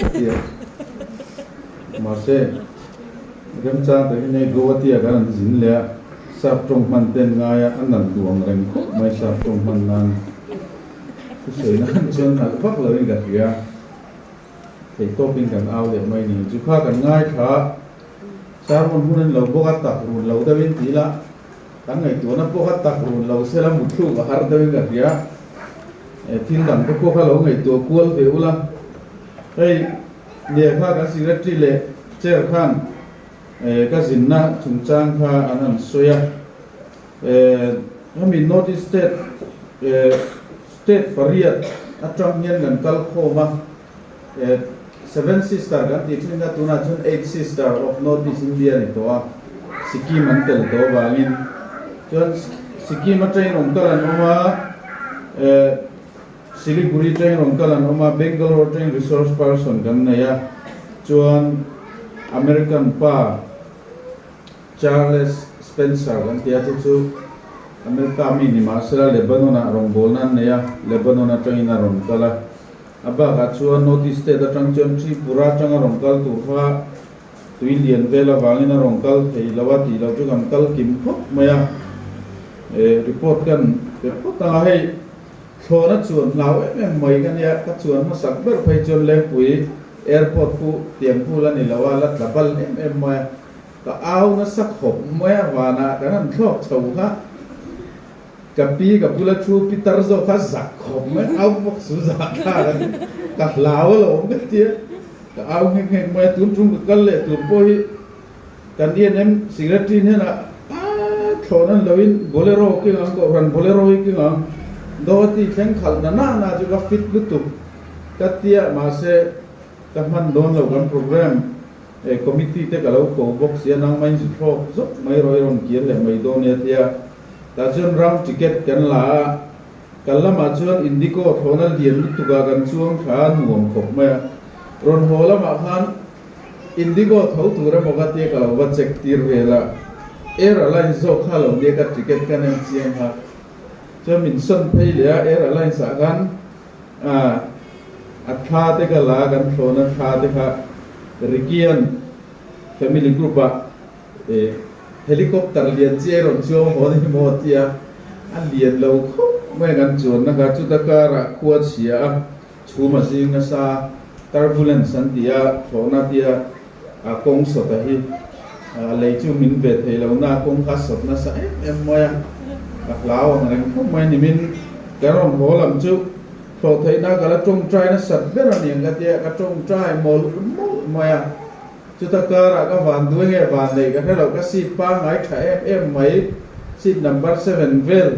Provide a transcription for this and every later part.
ka ti a. Mahse, remchang takin hei Guwahati ah kan han zin leh a, sap tawng hman ten ngai a, a nalh duh ang reng khawp mai sap tawng hman nan. Thusawi nan chuan nalh vak loin ka hria. Theihtawpin kan au leh mai ni. Chu kha kan ngaithla a, sermon hun a ni lo bawk a, tak run lo deuhin ti ila, kan ngaihtuahna pawh kha tak run lo sela mutthluk a har deuhin ka hria. Thil dang te pawh kha lo ngaihtuah kual ve ula. Hei nia kha kan secretary leh chair khan ka zinna chungchang kha an han sawi a. Hemi North East State State pariat atang hian kan kal khawm a, Seven Sister kan tih thin kha tunah chuan Eight Sister of North East India a ni tawh a, Sikkim an tel tawh avangin chuan Sikkim atangin rawn kal an awm a, Siliguri atangin rawn kal an awm a, Bangalore atangin resource person kan nei a, chuan American pa Charles Spencer kan ti a, chu chu America mi ni mahsela Lebanon-ah rawngbawlna an nei a, Lebanon atangin a rawn kal a. A bakah chuan North East State atang chuan Tripura atanga rawn kal tur kha tui lian vel avangin a rawn kal thei lo a tih loh chu kan kal kim khawp mai a. Eh, report kan pe phawt ang a, hei thlawna chuan hlau em em mai ka nia, ka chuan hmasak ber phei chuan Lengpui Airport khu tiang hul a ni lo a, la tla bal em em mai a. Ka au nasa khawp mai a, vanah kan han thlawk chho kha. Ka pi ka bula thu pitar zawk kha zak khawp mai, au bawk su zah thlak a ni. Ka hlau a lo awm ka tia, ka au nghek nghek mai a, tun tum ka kal leh tur pawh hi kan ENM secretary hnenah aaa thlawh nan loin bolero ki ang kohhran bolero hi ki ang Guwahati thleng khalh na na na chu ka fit lutuk ka tia mahse ka hman dawn lo kan program He committee te ka lo ko bawk sia nangmah in zu thlawk zawk mai rawh i rawn kir leh mai dawn nia tia tah chuan round ticket kan la a, kal lamah chuan Indigo thlawhna lian lutuk ah kan chuang thla a nuam khawp mai a, rawn haw lamah khan Indigo tho tur emaw ka tia ka lo va check tir vel a, Air Alliance zawk kha lo nia ka ticket ka nem chiang kha chuan min sawn phei leh a Air Alliance ah khan A, a thla te ka la kan thlawhna thla te kha Rikian family group ah e helicopter lian chi a rawn chuang haw ni maw tia a lian lo khawp mai kan chuanna kha chuta karah khua chhia a chhum a zing nasa turbulence an ti a thlawhna tia a kawng sawt a hi a lei chu min ve thei lo na kawng kha sawt nasa em em mai a ka hlau ang reng khawp mai nimin ka rawn haw lam chu thlawh theihna ka la tawngtai nasat ber a ni ang ka tia ka tawngtai mawlh mawlh mai a chuta karah ka van duai nge van neih ka hre lo ka seat pangngai tha em em mai seat number seven vel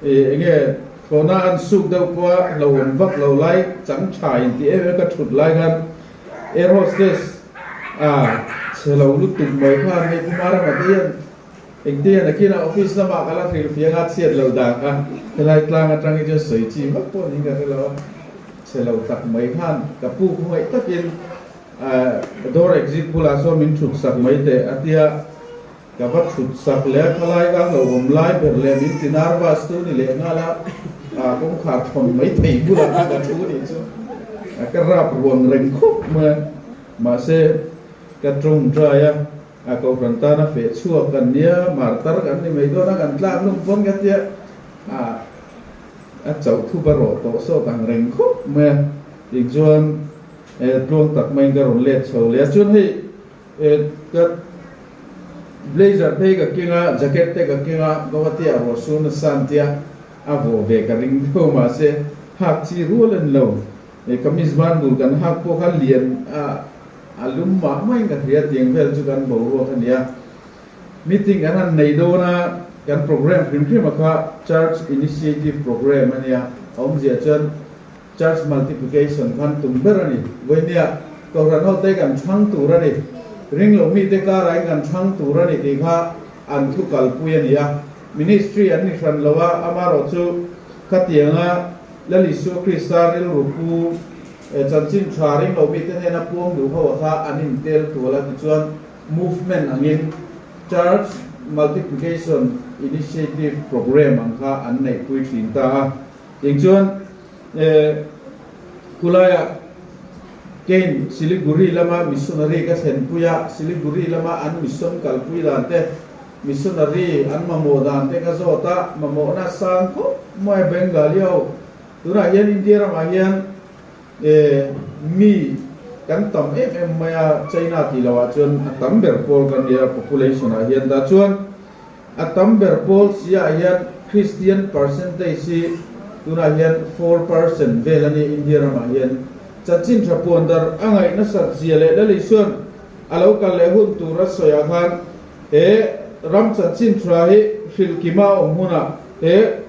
ih enge thlawhna an suk deuh pawha hlauhawm vak lo lai chang tha in tih em em ka thut lai khan Air hostess a chhe lo lutuk mai khan hei Pu Marama te hian engte hian a kinah office lamah ka la hrilh fiang a chhiat lo dan kha helai tlang atang hi chuan sawi chi vak pawh niin ka hre lo a, chhe lo tak mai khan ka pu khawngaih takin door exit bulah sawn min thut sak mai teh a tia ka va thut sak leh a khalai ka lo awm lai ber leh min ti nervous tu ni leh nghal a, kawngkhar thawn mai thei bulah khan ka thu nih chu ka rap ruang reng khawp mai a, mahse ka tawngtai a, a kohhran tana feh chhuak kan nia, martar kan ni mai dawn a, kan tlak lum pawn ka tia a chauh thup a rawh tawh sawt ang reng khawp mai a, tichuan tluang tak maiin ka rawn let chho leh a, chuan hei Ka blazer phei ka keng a, jacket te ka keng a, Guwahati ah ruah sur nasa an tia, a vawh ve ka ring deuh mahse hak chi rual a ni lo. Kamis ban bul kan hak pawh kha lian a a lum mah maiin ka hria tiang vel chu kan boruak a nia. Meeting kan han nei dawn a, kan program hrim hrim a kha Church Initiative Program a nia, a awmzia chuan Church multiplication khan tum ber a ni. Vawinia Kohhran hote kan chhang tur a ni. Ringlo mite karahin kan chhang tur a ni tih kha an thu kalpui a ni a. Ministry an ni hran lo a, amarawh chu khatianga Lal Isua Krista rilru pu chanchin tha ringlo mite hnena puang duh ho kha an intel tual a tichuan movement angin Church Multiplication Initiative Programme ang kha an neihpui thin ta a. Eng chuan khulaiah Kein Siliguri lama missionary ka thlenpui a, Siliguri lama an mission kalpui dan te, missionary an mamawh dan te ka zawt a, mamawhna sang khawp mai Bengali ho. Tunah hian India ramah hian mi kan tam em em mai a, China tih lohah chuan a tam ber pawl kan nia population ah hian tah chuan a tam ber pawl si ah hian Christian percentage hi tunah hian 4% vel a ni India ramah hian. Chanchin tha puan dar a ngaih nasat zia leh Lalishuan a lo kal leh hun tur a sawi ah khan he ram chanchin tha hi hrilhkima a awm hunah he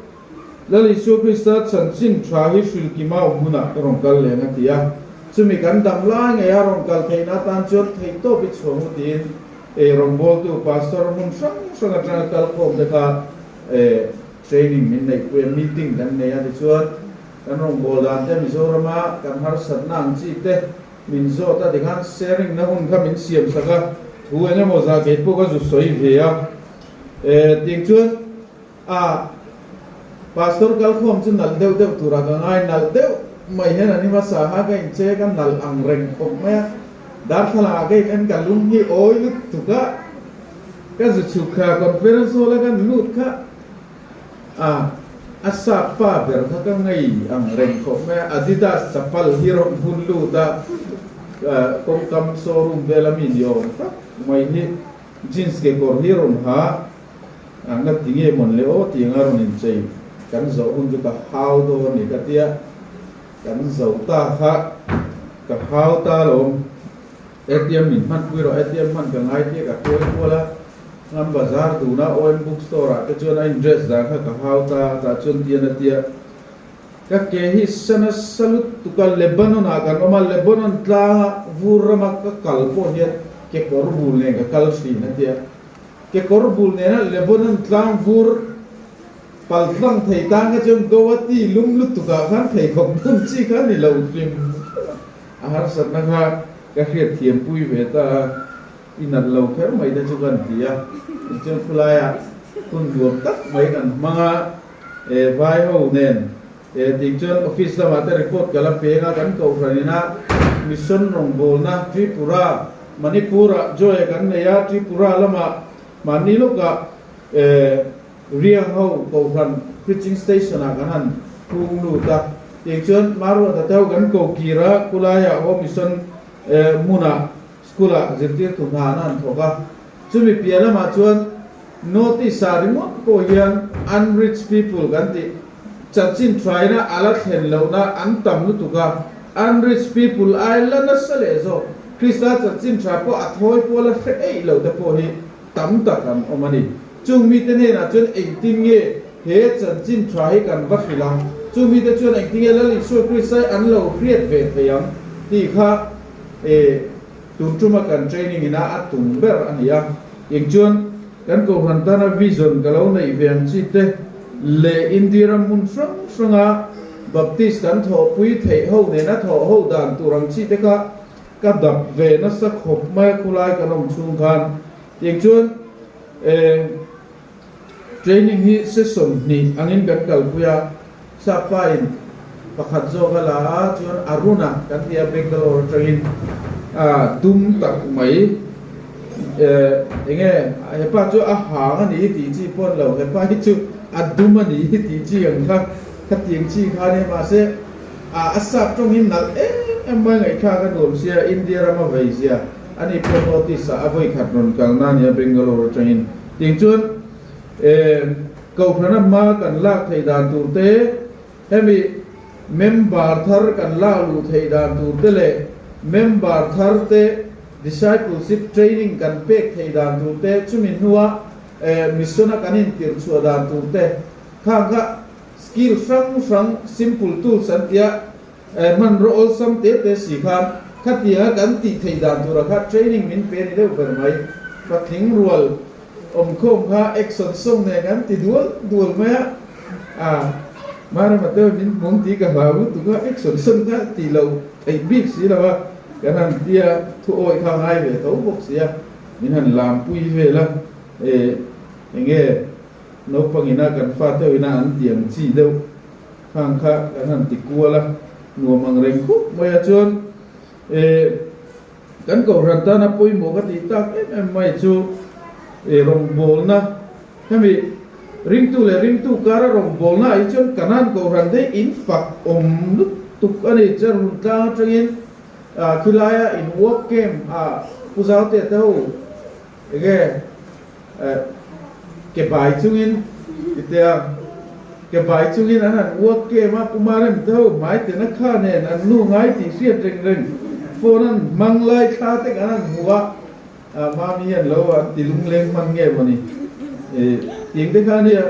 Lalisua Krista chanchin tha hi hrilhkima a awm hunah ka rawn kal leng a ti a. Chumi kan dam lai ngei a rawn kal theihna atan chuan theihtawp i chhuang u tiin ei rawngbawltu pastor hmun hrang hrang atanga kal khawm te kha training min neihpui a, meeting kan nei a tichuan Kan rawngbâwl dan te Mizorama kan harsatna ang chi te min zawt a tikhan sharing na hun kha min siam sak a, thu eng emaw zah kei pawh ka zu sawi ve a. E, tiang chuan a Pastor kalkhawm chu nalh deuh deuh turah ka ngai, nalh deuh mai hian an i hmasa kha ka inchek a, nalh ang reng khawp mai a, darthlalang ah ka in en ka lung hi awi lutuk a, ka zu chhuk kha conference hall a kan lut kha. A, a sap pa ber kha ka ngei ang reng khawp mai a, Adidas chapal hi rawn hun lut a, kawngkam showroom vela mi ni awm tak mai hi jeans kekawr hi rawn ha a, nga ti nge mawn le aw tih anga rawn inchei kan zawh hun chu ka hau dawn ni ka tia, kan zo ta kha ka hau ta alawm. ATM min hman pui rawh, ATM hman ka ngai tia ka hruai kual a, Ngam bazar tuna OM book store ah te chuan a in dress dan kha ka hau ta, tah chuan tian a tia. Ka ke hi sana salut tuka Lebanon ah kan awm a, Lebanon tlanga vur rama ka kal pawh hian kekawr bul nen ka kal thin a tia. Kekawr bul nena Lebanon tlang vur pal tlang thei tan kha chuan Guwahati lum lutuk ah khan pheikhawk bun chi kha a ni lo hrim hrim a. A harsatna kha ka hriatthiam pui ve ta a, i nat lo kher mai te chu kan ti a, tichuan khulaiah hun nuam tak mai kan hmang a, e vai ho nen e tih chuan office lamah te report ka la peng a, kan kohhran ina mission rawngbawlna Tripura, Manipur-ah joy kan nei a, Tripura lamah mahni lawkah e Riang ho kohhran preaching station ah kan han phung lut a, tiang chuan Maruata te ho kan ko kir a, khulaiah Home Mission hmunah school ah zirtirtu hna an han thawk a, chumi piah lamah chuan notice ah ringawt pawh hian unreached people kan tih chanchin thaina a la thlen lohna an tam lutuk a, unreached people ai la nasa leh zawk Krista chanchin tha pawh a thawi pawl a hre eih loh te pawh hi tam tak an awm a ni. Chung mite hnenah chuan engtin nge he chanchin tha hi kan va hrilh ang? Chung mite chuan engtin nge Lal Isua Kristai an lo hriat ve thei ang tih kha e tun tuma kan training ina a tum ber a ni a. Eng chuan kan Kohhran tana vision ka lo neih ve ang chi te leh India ram hmun hrang hranga Baptist kan thawhpui theih ho nena thawh ho dan tur ang chi te kha Ka dap ve nasa khawp mai a khulai kan awm chhung khan. Tiang chuan training hi session hnih angin kan kalpui a, Sapa in pakhat zawk a la a, chuan Aruna kan ti a Bangalore atangin dum tak mai enge hepa chu a hang a ni hi tih chi pawh a ni lo, hepa hi chu a dum a ni hi tih chi ang kha khatiang chi kha a nia mahse A a sap tawng hi nalh em em mai ngaihthlak a nuam sia, India rama vei zia a ni pawh notice ah a vawi khat rawn kal na nia Bangalore atangin. Tiang chuan eh Kohhrana hma kan lak theih dan tur te, hemi member thar kan lak luh theih dan tur te leh member thar te discipleship training kan pek theih dan tur te, chumi hnua eh mission a kan intirh chhuah dan tur te khang kha Skill hrang hrang, simple tools an tia, hmanraw awlsam te te si khan khatianga kan tih theih dan tura kha training min pe ni deuh ber mai. Patling rual awmkhawm kha action song nen kan ti dual dual mai a, a Mara Mateo min hmung tih ka hlau lutuk a, action song kha tih loh theih bik si lo a, kan han tia thu awih kha ngai ve tho bawk si a, min han lampui vel a, e enge Naupang ina kan fate ho ina an ti ang chi deuh khang kha kan han ti kual a, nuam ang reng khup mai a. Chuan Kan kohhran tana pawimawh ka tih tak em em mai chu rawngbawlna hemi ringtu leh ringtu kara rawngbawlna ah hi chuan Kanan kohhran te in fak awm lutuk a ni. Cherhmun tlang atangin khilaia in work camp ah Pu Zautea te ho enge Ke bai chungin titia ke bai chungin an han uak kem a, Puma rem te ho hmai tena kha nen an nu ngai tih hriat reng reng phone an hmang lai thla te kan han hmu a, Mami hian lo an ti lungleng hman nge mawni tiang te kha nia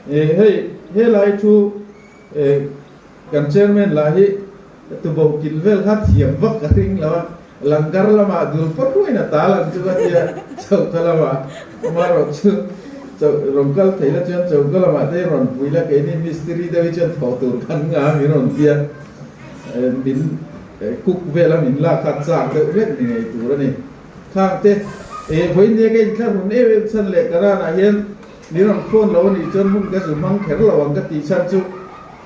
hei helai thu Kan chairman lah hi tuboh kil vel kha thiam vak ka ring lo a, Langar lamah dul pawh hruain a tal ang chu ka tia, choka lamah amaherawh chu rawn kal thei la chuan choka lamah te rawn pui la keini mistiri deuh hi chuan thawh tur kan nga min rawn tia, min cook vela min lak kha chak deuh hlek ni ngei tur a ni. Khang te vawiin nia ka inthlahrun em em chhan leh ka ranah hian min rawn phone lo a nih chuan hun ka zu hmang kher lo ang ka tih chhan chu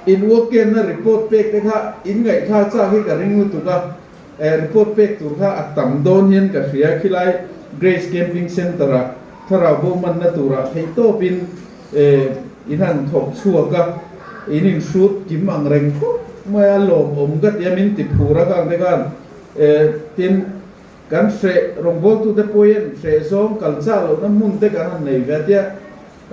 In work camp na report pek te kha in ngaihthlak chak hi ka ring lutuk a, eh report pek tur kha a tam dawn hian ka hria khilai Grace Camping Centre ah thlarau bo manna turah theih tawpin eh in han thawk chhuak a, in in hrut kim ang reng khawp mai a, lawmawm ka ti a min ti phur a khang te khan eh tin kan hreh rawngbawltute pawhin hreh zawng kal chak lohna hmun te kan han nei ve a tia.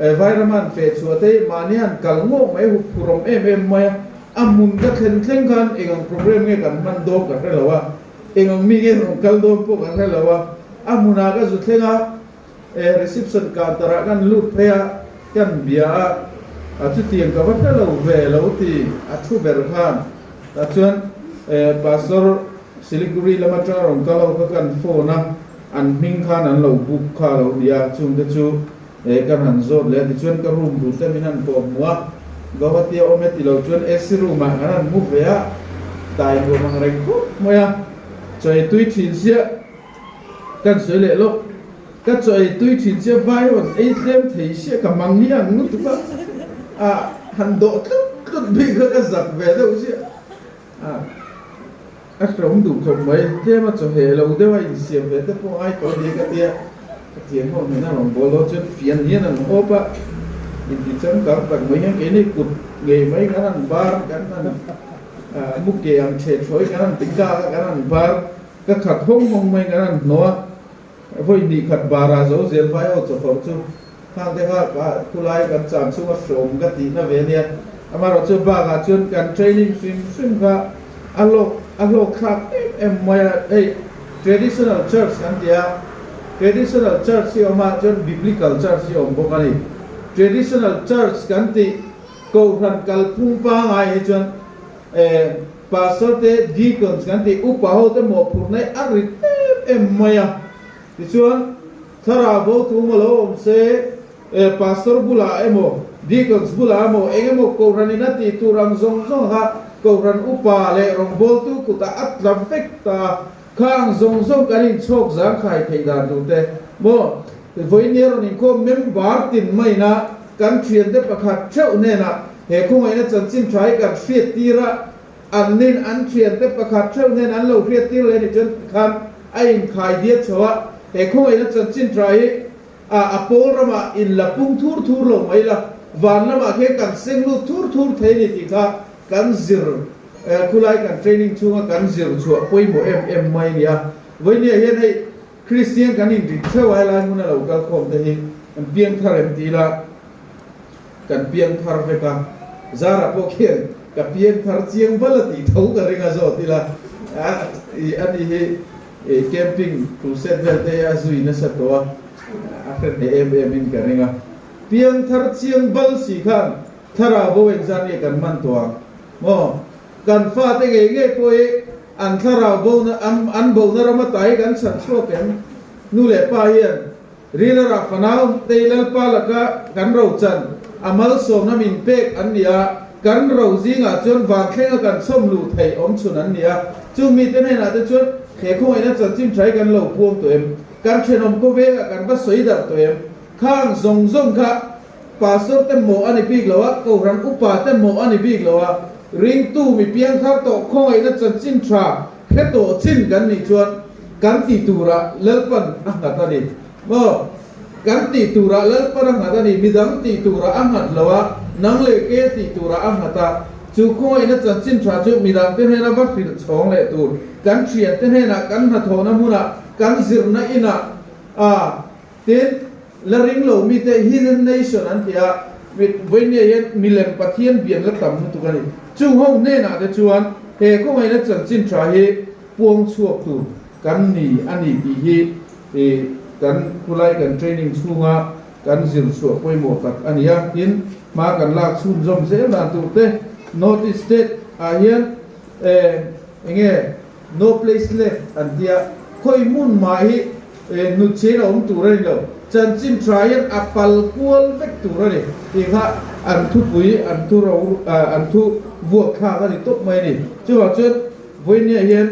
Vairama'n feh chhuah te hi mahni han kal ngawk mai hup phurawm em em mai a, a hmun ka thlen thleng khan eng ang program nge kan hman dawn ka hre lo a, eng ang mi nge rawn kal dawn pawh ka hre lo a, a hmunah ka zu thleng a, reception counter ah kan lut phei a, kan bia a, a chutiang ka va hre lo ve lo ti a thu ber khan tah chuan Pastor Siliguri lam atanga rawn kal ho kha kan phone a, an hming khan an lo book kha a lo ni a, chungte chu He kan han zawt leh a tichuan ka room tur te min han kawh hmu a, Guwahati a awm e ti lo chuan AC room ah kan han mu ve a, tai nuam ang reng khawp mai a, chaw ei tui thin sia kan sawi leh lawk, ka chaw ei tui thin sia vai ho an ei tlem thei sia ka mang hi ang lutuk a, ah han dawh tlut tlut bik kha ka zak ve deuh sia, ah A hrehawm duh khawp mai, tlem a chawheh lo deuh a insiam ve te pawh ai tawh nia ka tia, ka thiam ho hnena rawn bawl dawn chuan fian hian an awp a, inti changkang tak mai hian keini kut ngei mai kan han bar, kan han mu ke ang chhe thawi kan han ti kak a, kan han bar, ka khat hawng hawng mai kan han hnawh a, vawi hnih khat bara zo zel vai ho chawhawrh chu khang te kha ka khulai kan cham chhunga hreawm ka tihna ve nia. Amaherawhchu bakah chuan kan training hrim hrim kha a hlawk a hlawk thlak em em mai a, hei traditional church kan ti a, traditional church hi awm a chuan biblical church hi awm bawk a ni. Traditional church kan tih kohhran kalphung pangai hi chuan eh pastor te deacons kan tih upa ho te mawhphurhna hi a rit em em mai a, tichuan thlarau bo thu maw lo awm se, E Pastor bulah emaw, Deacons bulah emaw, eng emaw Kohhran in a tih tur ang zawng zawng kha Kohhran upa leh rawngbawltu kutah a tla vek ta a, kha ang zawng zawng kan inchhawk zangkhai theih dan tur te maw vawiin rawn inkhawm member tin maina kan thiante pakhat theuh hnenah he khawngaihna chanchin tha hi kan hriat tir a, an nin an thiante pakhat theuh hnen an lo hriat tir leh a nih chuan tikhan a inkhai diat chho a, he khawngaihna chanchin tha hi A, a pawl ramah in la pung thur thur lo mai la, van lamah khian kan seng lut thur thur thei ni tih kha kan zir, khulai kan training chhunga kan zir chhuah pawimawh em em mai a ni a. Vawinia hian hei Kristian kan inrin theuh a, helai hmuna lo kal khawm te hi kan piang thar em ti ila, kan piang thar vek a, Zara pawh khian ka piang thar chiang bal a tih tho ka ring a zawt ila, a ni hi. I camping crusade vel te hi a zui nasa tawh a, a hre hneh em em in ka ring a. Piangthar chiang bal si khan thlarau bo engzat nge kan man tawh ang maw? Kan fate ngei ngei pawh hi an thlarau bo na an bo na ram ata hi kan chhan chhuak em? Nu leh pa hian ril a rah fanau tei Lalpa laka kan ro chan a malsawmna min pek an ni a, kan ro zingah chuan vanthlenga kan chhawm luh theih awm chhun an ni a, chung mite hnenah te chuan he khawngaihna chanchin tha hi kan lo puang tawh em? Kan thenawm khawvengah kan va sawi darh tawh em? Khang zawng zawng kha Pastor te mawh a ni bik lo a, Kohhran upa te mawh a ni bik lo a, ringtu mi piangthar tawh khawngaihna chanchin tha. Hre tawh chin kan nih chuan kan tih turah Lalpan a nghat a ni. Maw? Kan tih turah Lalpan a nghat a ni, midang tih turah a nghat lo a, nang leh ke tih turah a nghat a. Chu khawngaihna chanchin tha chu midangte hnena va hrilh chhawng leh tur, kan thiante hnenah, kan hnathawhna hmunah, kan zirna inah a Tin, la ring lo mite Heathen Nation an ti a, vawinia hian milem Pathian bian la tam lutuk a ni. Chung ho hnenah te chuan he khawngaihna chanchin tha hi puang chhuak tur kan ni a ni tih hi kan khulai kan training chhunga kan zir chhuah pawimawh tak a ni a. Tin, hma kan lak chhunzawm zel dan tur te North East State ah hian enge No place left an tia, khawi hmun mah hi hnutchhiain a awm tur a ni lo, chanchin tha hian a pal kual vek tur a ni tih kha an thupui, an thu ro, an thu vuak thlak a ni tawp mai a ni. Chuvang chuan vawinia hian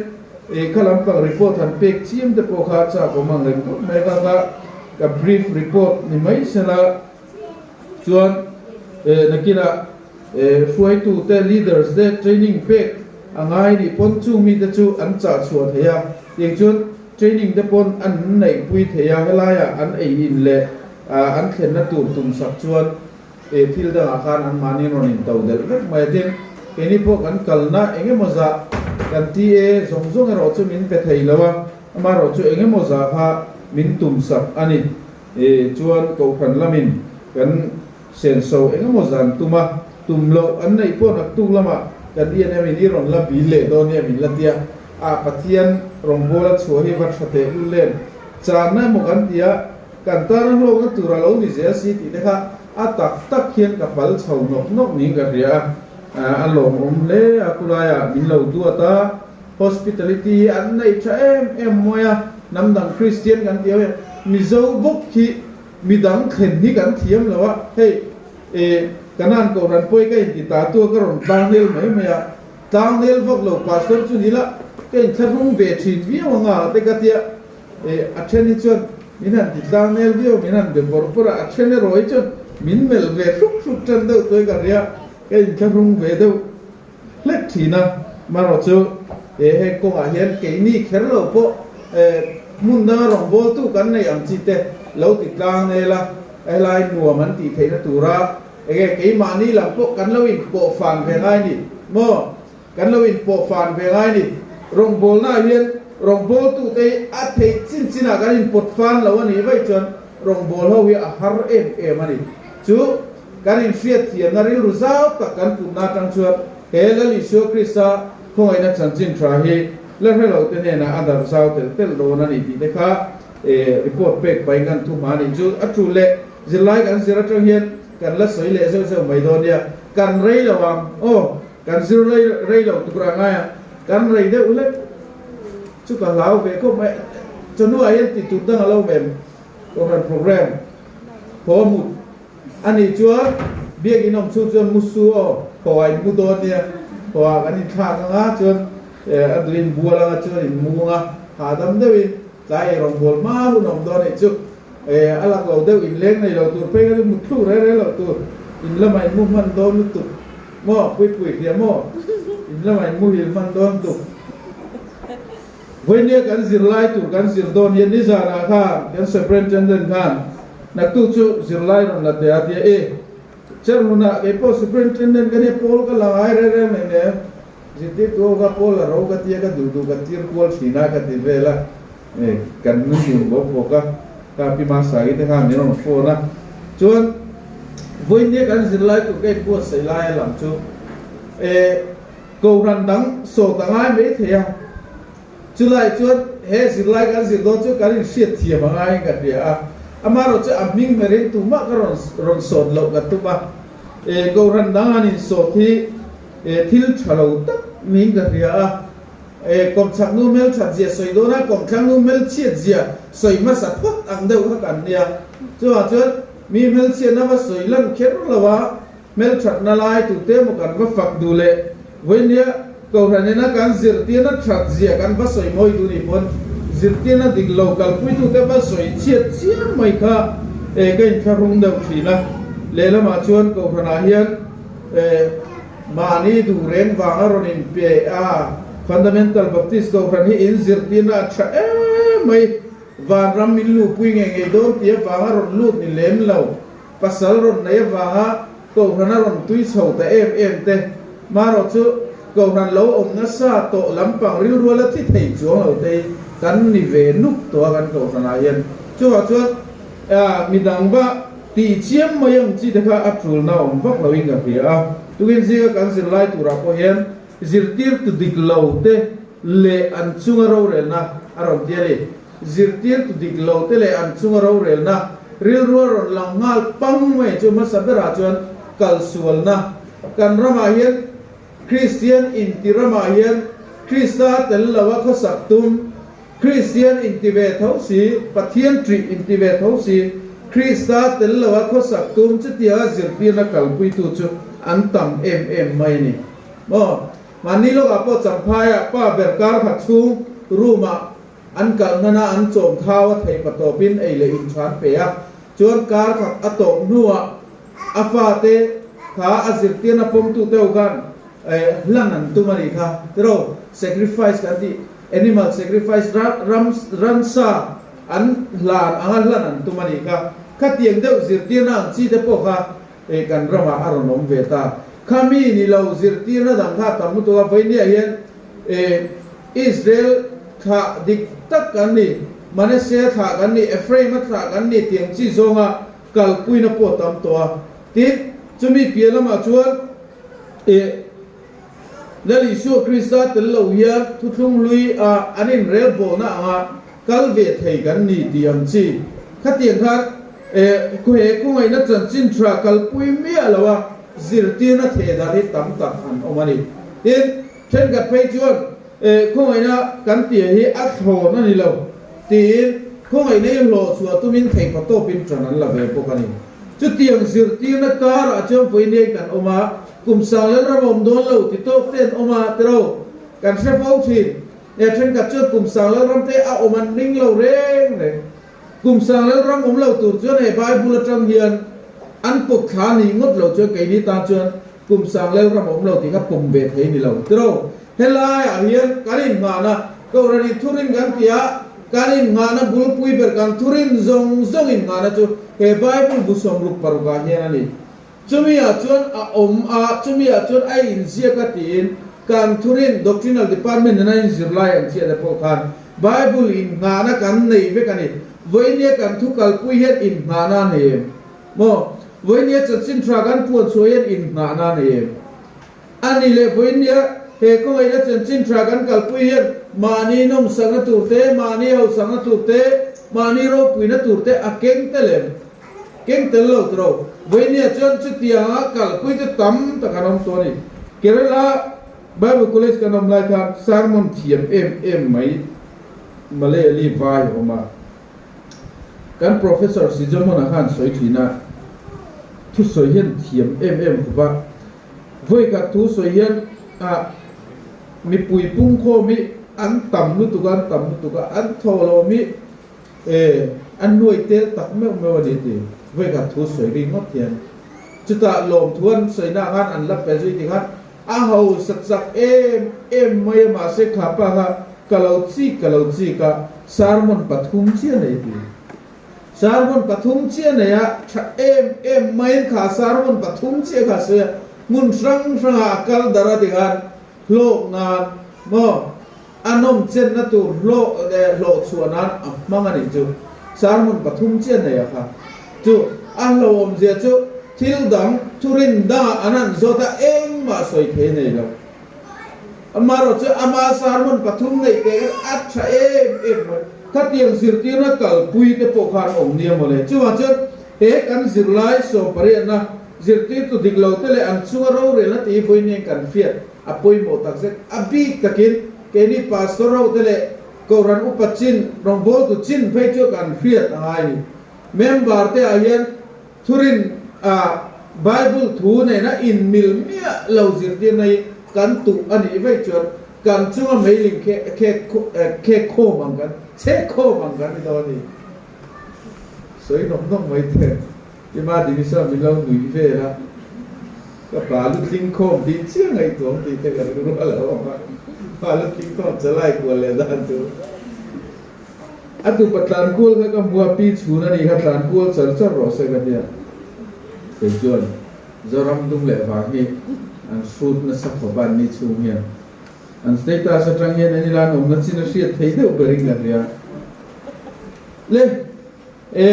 kha lampang report han pek chiam te pawh kha chak awm ang reng khawp mai kha kha ka brief report ni mai sela chuan nakinah Hruaitute, leaders, te training pek a ngai nih pawn chung mite chu an chah chhuah thei a, tiang chuan training te pawn an neihpui thei a, helaiah an ei in leh an thlenna tur tum sak chuan thil dangah khan anmahni rawn in to delh vek mai a. Tin, keini pawh kan kalna eng emaw zah kan TA zawng zawng erawh chu min pe thei lo a, amaherawh chu eng emaw zah kha min tum sak a ni. Chuan Kohhran lamin kan Senso engemaw zan tum a, tum loh an neih pawh naktuk lamah kan i en em in i rawn la bil leh dawn nia min la tia, ah Pathian rawngbawla chhuah hi va tha teh lul em? Channa emaw kan ti a, kan tana hlawkna tur a lo ni zel si tih te kha a tak tak hian ka pal chho nawk nawk niin ka hria a, a lawmawm hle a khulaiah min lo duat a, hospitality hi an nei tha em em mawi a, hnam dang Kristian kan ti ho hian Mizo bawk hi Midang thlen hi kan thiam lo a, hei e Kanan Kohhran pawi ka inti ta tu a ka rawn tlangnel mai mai a, tlangnel vak lo pastor chu ni la ka inthlahrung ve thin viau anga te ka tia e a then hi chuan min han ti tlangnel viau min han be bawrh bawrh a, a then erawh hi chuan min melh ve hruk hruk tan deuh tuai ka ria ka inthlahrung ve deuh hlek thin a, marawh chu e heng kawngah hian keini kher lo pawh e hmun danga rawngbawltu kan nei ang chi te lo ti tlang nel a, helai nuam an tih theihna tura enge keimahni lam pawh kan lo inpawh fan ve ngai ni maw, kan lo inpawh fan ve ngai ni, rawngbawlnaah hian rawngbawltu te hi a theih chin chinah kan inpawt fan lo a nih vaih chuan rawngbâwl ho hi a har em em a ni. Chu kan inhriatthiamna rilru zau tak kan putna atang chuan he Lal Isua Krista khawngaihna chanchin tha hi la hre lo te hnenah a darh zau telh telh dawn a ni tih te kha report pek pahin kan thu hma a nih chu a tul leh zirlai kan zir atang hian kan la sawi leh zeuh zeuh mai dawn nia. Kan rei lo ang aw, kan zir rei lo tuk rah ngai a, kan rei deuh hlek chu ka hlau ve khawp mai. Chawhnuah hian ti tur dang a lo awm em? Kohhran program haw mut a nih chuan biakin awm chhung chuan musu aw haw a inmu dawn nia, haw ah kan inthlak ang a chuan a duh in bual ang a chuan in mu ang a, hahdam deuhin tlai ei rawngbâwl hma hun awm dawn anih chu a lak lo deuh inleng nei lo tur phei kha chu mut thluk reng reng lo tur in lamah inmu hman dawn lutuk maw puipui hria maw in lamah inmuhil hman dawn lutuk. Vawinia kan zirlai tur kan zir dawn hian nizanah khan kan Superintendent khan naktuk chu zirlai rawn la teh a tia e cher hunah kei pawh Superintendent ka nia pawl ka la ngai reng reng mai nen zirtirtu ho kha pawl a ro ka tia ka duh duh ka tir kual thin a ka ti vel a e kan nui dun bawk bawk a kha Pi Masagi te khan min rawn phone a chuan vawinia kan zirlai tur ka inbuatsaih lai a lam chu e Kohhran dang sawt a ngai mai thei a, chulai chuan he zirlai kan zir dawn chu kan inhriat thiam a ngaiin ka hria a, amaherawh chu a hming hmerin tumah ka rawn rawn sawt loh ka tum a, e kohhran dang an insawt hi e thil tha lo tak niin ka hria a, e kawmchhak nu hmelthat zia sawi dawn a, kawmthlang nu hmelchhiat zia sawi hmasa phawt ang deuh kha kan nia, chuvang chuan mi hmelchhiatna va sawi lan kher lo a, Hmelthatna lai tute emaw kan va fak duh leh vawinia Kohhranina kan zirtirna that zia kan va sawi mawi duh nih pawn zirtirna dik lo kalpuitute va sawi chhiat chiam mai kha e ka inthlahrung deuh thin a. Lehlamah chuan Kohhranah hian e mahni duh reng vanga rawn inpe a. Fundamental Baptist Kohhran hi in zirtirna a tha em mai, vanram min luhpui ngei ngei dawn tih avanga rawn lut ni lem lo, pasal rawn nei avanga Kohhran a rawn tui chho ta em em te, marawh chu Kohhran lo awm nasa tawh lampang rilrual a thi thei chuang lo te hi kan ni ve nuk tawh a kan Kohhranah hian. Chuvah chuan midang va tih chiam mai ang chi te kha a tulna awm vak loin ka hria a. Tukin zinga kan zirlai turah pawh hian zirtirtu dik lo te leh an chunga rorelna a rawn ti a ni. Zirtirtu dik lo te leh an chunga rorelna rilru a rawn lang nghal pang mai chu hmasa berah chuan kalsualna kan ramah hian Kristian inti ramah hian Krista tel loa khawsak tum, Kristian inti ve tho si, Pathian ṭih inti ve tho si, Krista tel loa khawsak tum chutianga zirtirna kalpuitu chu an tam em em mai a ni. Maw? Mahni lawkah pawh Champhaiah pa ber kar khat chhung room-ah an kalh hnan a, an chawm thau a theih patawpin ei leh inthan pe a, chuan kar khat a tawp hnuah a fate kha a zirtirna pawmtute ho khan hlan an tum a nih kha tiraw, sacrifice kan tih animal sacrifice ram ransa an hlan anga hlan an tum a nih kha, khatiang deuh zirtirna ang chi te pawh kha kan ramah a rawn awm ve ta. Khami ni lo zirtirna dang kha a tam lutuk a, vawinia hian Israel thlah dik tak kan ni, Manasseh thlah kan ni, Ephraim-a thlah kan ni tih ang chi zawnga kalpuina pawh a tam tawh a. Tin, chumi piah lamah chuan Lal Isua Krista tel lo hian thuthlung hlui a an inrelbawlna anga kal ve thei kan ni tih ang chi. Khatiang khan he khawngaihna chanchin tha kalpui miah lo a zirtirna thehdarh hi tam tak an awm a ni. Tin, Thenkhat phei chuan khawngaihna kan tih hi a thlawn a ni lo tiin khawngaihna i hlawh chhuah tumin theihpa tawpin ṭan an la ve bawk a ni. Chutiang zirtirna karah chuan vawiin kan awm a, kum sang lel ram a awm dawn lo ti tawk te an awm a tiro kan hre fo thin. Thenkhat chuan kum sang lel ram te a awm an ring lo reng reng. Kum sang lel ram awm lo tur chuan he Bible atang hian an pawt thla ni ngawt lo chuan keini tan chuan Kum sang lel ram awm lo tih kha pawm ve thei ni lo. Tiro, helaiah hian kan innghahna, Kohhran in thurin kan ti a, kan innghahna bulpui ber kan thurin zawng zawng innghahna chu he Bible bu 66 ah hian a ni. Chumi-ah chuan a awm a, chumi-ah chuan a inziak a tiin kan thurin Doctrinal Department in a inzir lai ang chiah te pawh khan Bible innghahna kan nei vek a ni. Vawinia kan thu kalpui hian innghahna a nei em? Maw? Vawinia chanchin tha kan puan chhuah hian innghahna a nei em? A ni leh vawinia he khawngaihna chanchin tha kan kalpui hian mahni nawmsakna tur te, mahni hausakna tur te, mahni ropuina tur te a keng tel em? Keng tel lo tiro. Vawinia chuan chutianga kalpui chu tam tak an awm tawh a ni. Kerala Bible College kan awm lai khan sermon thiam em em mai Malayali vai a awm a. Kan Professor Sijomon-a khan sawi thin a, thusawi hian thiam em em khawp a, vawikhat thu sawi hian ah mipui pungkhawm hi an tam lutuk a, an tam lutuk a, an thawhlawm hi eh an nuai tel tak meuh meuh a ni ti, vawikhat thu sawi ri ngawt hian chutah lawmthu an sawi na khan an la pe zui ti khan A hausa chak em em mai a mahse kha pa kha ka lo chik ka lo chik a, sermon pathum chiah nei ti. Sermon pathum chiah nei a, tha em em maiin kha sermon pathum chiah kha sawi a, hmun hrang hrangah a kal dar a ti khan hlawk nan maw a nawm chenna tur hlawh leh hlawh chhuah nan a hmang a nih chu. Sermon pathum chiah nei a kha chu a hlauhawmzia chu thil dang thurin dangah an han zawt a engmah sawi thei nei lo. Amaherawh chu ama sermon pathum neih teh khan a tha em em mai. Khatiang zirtirna kalpui te pawh khan awm nia mawle. Chuvang chuan he kan zirlai sawmpariatna zirtirtu dik lo te leh an chunga rorelna tih hi vawiin kan hriat a pawimawh takzet. A bik takin keini pastor ho te leh Kohhran upa chin, rawngbawltu chin phei chu kan hriat a ngai ni. Member te ah hian thurin a Bible thu nena inmil miah lo zirtirna hi kan tuh a nih vaih chuan kan chunga meiling khek khawm ang kan, chhek khawm ang kan ni dawn a ni. Sawi nawk nawk mai te, Tima Dinisa min lo nuih vel a, ka pa lu tling khawm tih chiah ngaihtuah ang tih te ka rilru a lo awm a. Vala thingtawp chalai kual leh dan chu a tupa tlan kual kha ka hmu a, pi chhun a nih kha tlan kual char char rawh se ka tia. Kei chuan Zoram dum leh vang hi an hrut nasa khawp a an ni chhung hian an status atang hian an ila an awmna chin a hriat thei deuh berin ka hria. Le e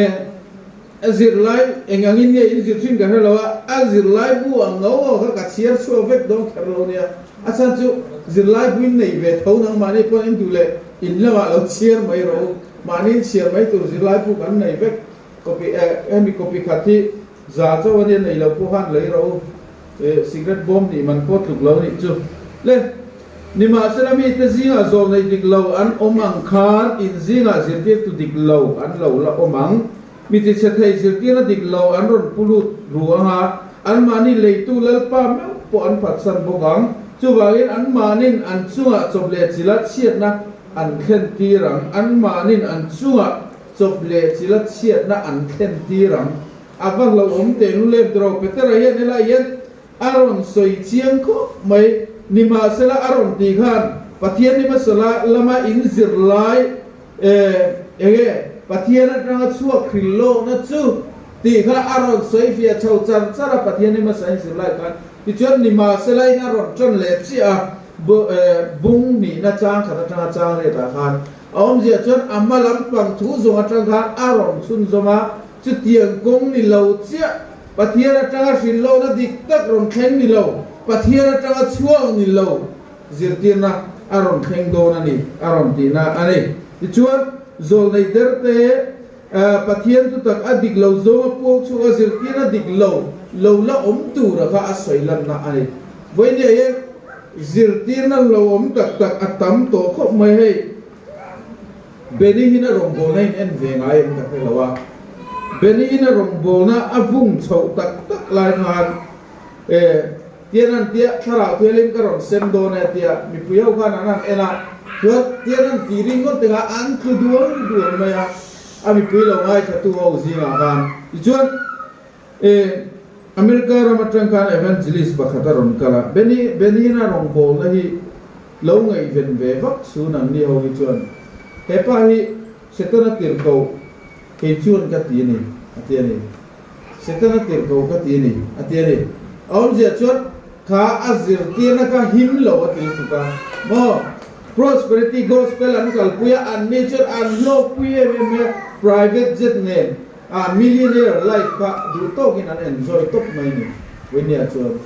a zirlai eng angin nge in zir thin ka hre lo a, a zirlai bu ang ngau ngau kha ka chhiar chhuak vek dawn kher lo nia. A chhan chu zirlai bu in nei ve tho nangmahni pawn in duh leh in lamah lo chhiar mai rawh u. Mahni in chhiar mai tur zirlai bu kan nei vek. Copy eh hemi copy khat hi za chauh a nia nei lo pawh khan lei rawh u. Eh cigarette bawm nih man pawh tluk lo nih chu. Le Nimahsela mite zingah zawlnei dik lo an awm ang khan in zingah zirtirtu dik lo an lo la awm ang. Mi tichhe thei zirtirna dik lo an rawn pu lut ru ang a, anmahni leitu Lalpa meuh pawh an phatsan bawk ang. Chuvangin anmahnin an chungah chawp leh chila chhiatna an thlen tir ang. Anmahnin an chungah chawp leh chila chhiatna an thlen tir ang. A va hlauhawm teh lulem tiraw Petera hian helai hian A rawn sawi chiang khawp mai. Nimahsela a rawn tih khan Pathian hmasala lama in zir lai enge Pathian atanga chhuak hril lohna chu tih kha a rawn sawi fiah chho char char a Pathian hmasa in zir lai khan. Tichuan nimahsela in a rawn tan leh chiah a bung nihna chang khat atanga chang let ah khan a awmzia chuan a hma lampang thu zawng atang khan a rawn chhunzawm a chutiang kawng ni lo chiah Pathian atanga hrilhlawhna dik tak rawn thleng ni lo, Pathian atanga chhuak ni lo zirtirna a rawn thleng dawn a ni, a rawn tihna a ni. Tichuan, zawlnei derte Pathian thutak a dik lo zawnga puang chhuak a zirtirna dik lo lo la awm tura kha a sawi lanna a ni. Vawinia hian zirtirna lo awm tak tak a tam tawh khawp mai hei. Benny hian a rawngbawlna in en ve ngai em ka hre lo a, Benny in a rawngbawlna a vung chhoh tak tak lai khan e tian an tia thlarau thialim ka rawn sem dawn e tia mipui ho khan an han en a, chuan tian an ti ringawt te kha an tlu dual dual mai a, a mipui lo ngaithla tu ho zingah khan tichuan e America ram atang khan evangelist pakhat a rawn kal a, Benny Benny in a rawngbawlna hi Lo ngaihven ve vak su nang ni ho hi chuan hepa hi Setana tirhkoh kei chuan ka ti a ni, a ti a ni. Setana tirhkoh ka ti a ni, a ti a ni. A awmzia chuan kha a zirtirna kha him lo a ti lutuk a maw? Prosperity Gospel an kalpui a, an ni chuan an hlawkpui em em mai a, private jet nen a millionaire life kha duh tawkin an enjoy tawp mai a ni, Winia chuan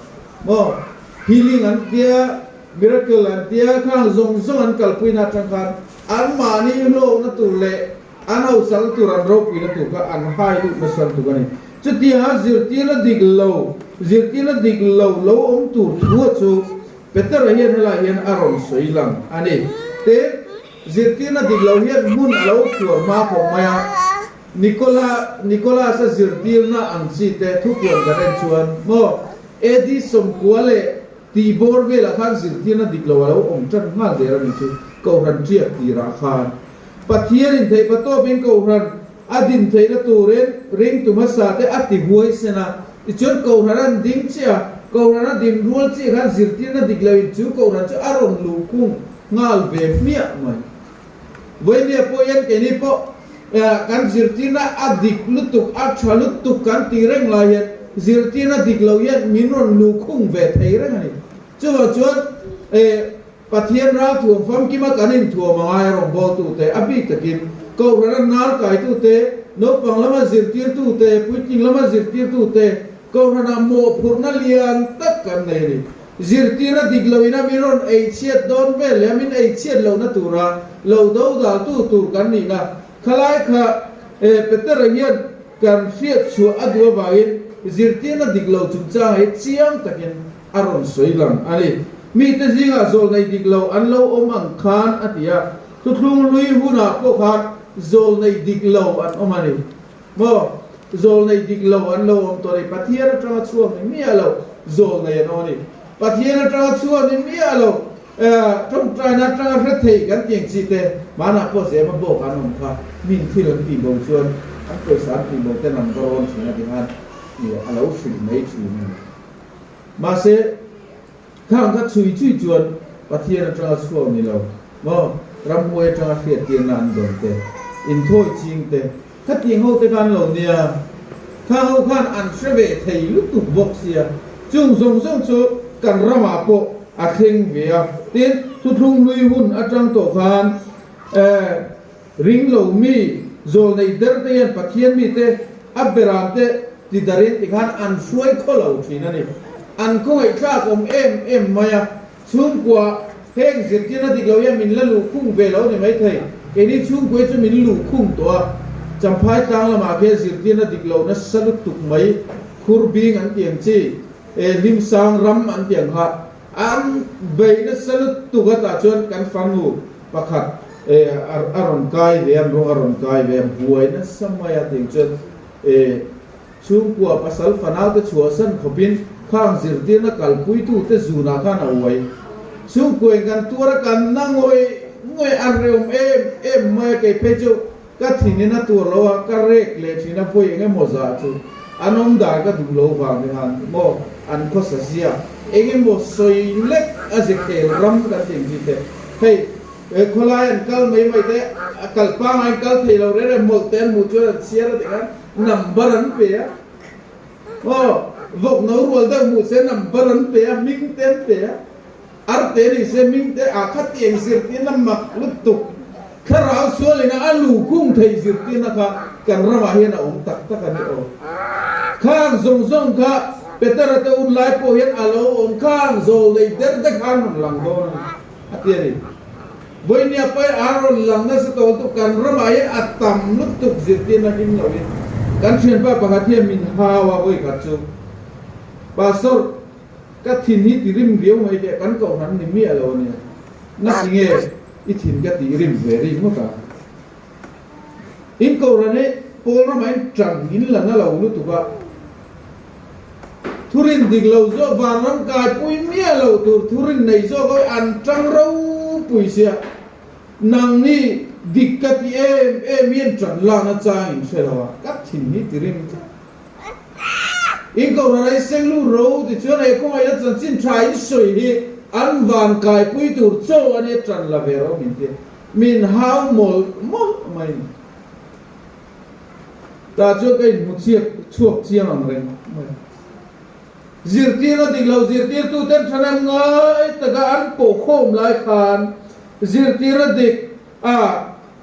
maw? Healing an tia. Miracle an tia khang zawng zawng an kalpuina atang khan anmahni hlawkna tur leh an hausalna tur an ropuina tur kha an hai lut nasa lutuk a ni. Chutianga zirtirna dik lo, zirtirna dik lo lo awm tur thu a chu Petera hian helai hian a rawn sawi lang a ni. Tin, zirtirna dik lo hian hmun a lo khuar hma khawp mai a, Nikola, Nicholas-a zirtirna ang chi te thupuan kan en chuan maw AD 90 leh Tih bawr velah khan zirtirna dik lo a lo awm tan nghal der a nih chu Kohhran ṭiak tirah khan Pathianin theih patawpin Kohhran a din theihna turin ringtu hmasa te a ti huaisen a, tichuan Kohhran an ding chiah a, Kohhran a din rual chiah khan zirtirna dik loin chu Kohhran chu a rawn luh khung nghal ve hmiah mai. Vawinia pawh hian keini pawh kan zirtirna a dik lutuk, a tha lutuk kan tih reng lai hian zirtirna dik lo hian min rawn luh khung ve thei reng a ni. Chuvang chuan Pathian ral thuam famkima kan inthuam a ngai a rawngbawltute, a bik takin Kohhrana nar kaitute, naupang lama zirtirtute, puitling lama zirtirtute, Kohhrana mawhphurhna lian tak kan nei a ni. Zirtirna dik loin a min rawn ei chhiat dawn vel leh a min ei chhiat lohna tura lo do daltu tur kan nihna khalai kha Petera hian kan hriat chhuah a duh avangin zirtirna dik lo chungchangah hi chiang takin a rawn sawi lang a ni. Mite zingah zawlnei dik lo an lo awm ang khan a ti a, thuthlung hlui hunah pawh khan zawlnei dik lo an awm a ni. Maw? Zawlnei dik lo an lo awm tawh a ni. Pathian atanga chhuak ni miah lo zawlnei an awm a ni. Pathian atanga chhuak ni miah lo tawngtaina atanga hre thei kan tih ang chi te hmanah pawh zema bawk an awm kha min thil an tih bo chuan an pawisa an tih bo ten an va rawn thin a ti khan a lo hrilh mai thin a ni. Mahse, khang kha chhui chhui chuan. Pathian atanga chhuak ni lo maw, ramhuai atanga hriattirna an dawn te, inthawi ching te, khatiang ho te kha an lo nia. Khang ho khan an hre ve thei lutuk bawk sia. Chung zawng zawng chu kan ramah pawh a thleng ve a. Tin, thuthlung hlui hun atang tawh khan ring lo mi zawl nei der te hian Pathian mite a beram te ti darin tikhan an hruai khaw lo thin a ni. An khawngaihthlak awm em em mai a. Chhungkua, heng zirtirna dik lo hian min la luh khung ve lo ni maithei. Keini chhungkua hi chu min luh khung tawh a, Champhai tlang lamah khian zirtirna dik lo nasa lutuk mai, khur bing an ti ang chi, eh hlimsang ram an ti ang kha, an bei nasa lutuk a tah chuan kan fanu pakhat eh a rawn kai ve a, an rawng a rawn kai ve a, buai nasa mai a tiang chuan eh Chhungkua pasal fanaute chhuahsan khawpin khang zirtirna kalpuitute zunah khan a uai. Chhungkuain kan tuar a kan na ngawih ngawih a reum em em mai a, kei phei chu ka thinin a tuar lo a, ka rek leh thin a vawi eng emaw zah chu an awm dan ka duh lo vang te khan maw an khawsa zia eng emaw sawi lek a zekhel ram kan tih ang chi te hei Khawlai an kal mai mai te, a kal pangai an kal thei lo reng reng mawlh te an hmuh chuan an chhiar a ti khan number an pe a. Aw, vawk no rual deuh hmuh se number an pe a, hming te an pe a. Ar te ni se hming te ah kha tiang zirtirna mak lutuk thlarau sualin a a luhkhung thei zirtirna kha kan ramah hian a awm tak tak a ni aw. Khang zawng zawng kha Petera te un lai pawh hian a lo awm khang zawl nei der te khan rawn lang dawn a ni. A ti a ni. Vawinia pai a rawn lang nasa tawh lutuk kan ramah hian a tam lutuk zirtirna hlim loin kan thianpa pakhat hian min hau a vawi khat chu Pastor ka thin hi ti rim riau mai teh kan kohhran ni miah lo a nia na ti nge i thin ka tih rim ve ri ngawt a in kohhran hi pawl ramah in tan in la na lo lutuk a. Thurin dik lo zawk vanram kaipui miah lo tur thurin nei zawk awi an tang ropui sia. Nangni dik ka ti em em hian tan lakna chang in hre lo a, ka thin hi ti rim tlat. In kohhran a i seng lu ro ti chuan he khawngaihna chanchin tha in sawi hi an van kaipui tur chaw a nia tan la ve ro min ti. Min hau mawlh mawlh mai ni. Tah chuan ka inhmu chhiak chhuak chiang ang reng mai. Zirtirna dik lo zirtirtuten thahnem ngai taka an pawhkhawm lai khan zirtirna dik a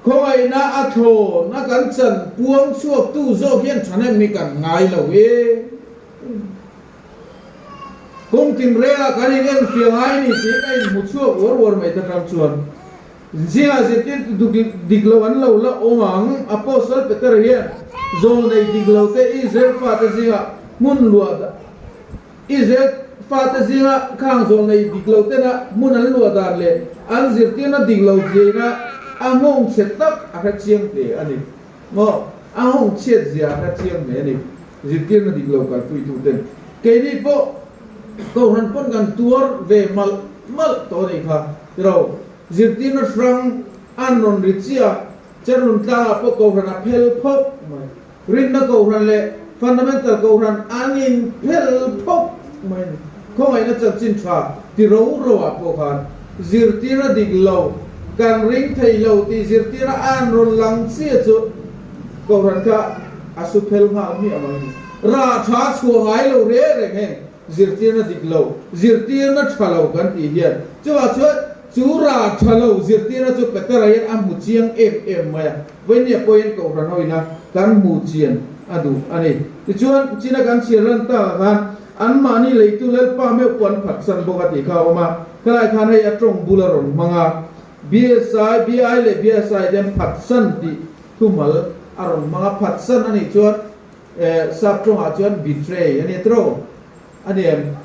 khawngaihna a thlawn a kan chan puang chhuaktu zawk hian thahnem hi kan ngai lo e. Kawng tinrengah kan inenfiah ngai ni tih ka inhmu chhuak uar uar mai ta tang chuan. Zingah zirtirtu dik lo an lo la awm ang. Apostle Peter hian zawlnei dik lo te Israel fate zingah hmun luah dan Israel fate zinga khang zawlnei dik lo tena hmun an luah dan leh an zirtirna dik lo ziaina a nghawng chhe tak a hre chiang hle a ni. Maw? A nghawng chhiat zia a hre chiang hle a ni. Zirtirna dik lo kalpuituten keini pawh Kohhran pawn kan tuar ve malh malh tawh a nih kha. Tiro, zirtirna hrang an rawn ri chiah, Cherhlun tlangah pawh Kohhran a phel phawk mai. Rinna Kohhran leh Fundamental Kohhran an in phel phawk mai a ni. Khawngaihna chanchin tha ti ro ro ah pawh khan zirtirna dik lo, kan ring thei lo tih zirtirna an rawn lang chiah chu Kohhran kha a su phel nghal hmiah mai a ni. Rah tha chhuah ngai lo reng reng heng. Zirtirna dik lo, zirtirna tha lo kan tih hian chuvah chuan chu ra tha lo zirtirna chu Petera hian a hmu chiang em em mai a, Vawihnia pawhin Kohhran hoina kan hmu chian a duh a ni. Tichuan, China kan chhiar lan takah khan anmahni leitu Lalpa meuh pawh an phatsan bawk a tih kha a awm a, khalai khan hei a tawng bul a rawn hmang a, BSI, BI leh BSI te an phatsan tih thumal a rawn hmang a, phatsan a nih chuan Eh, sap tawngah chuan betray a nia tiraw? A ni em?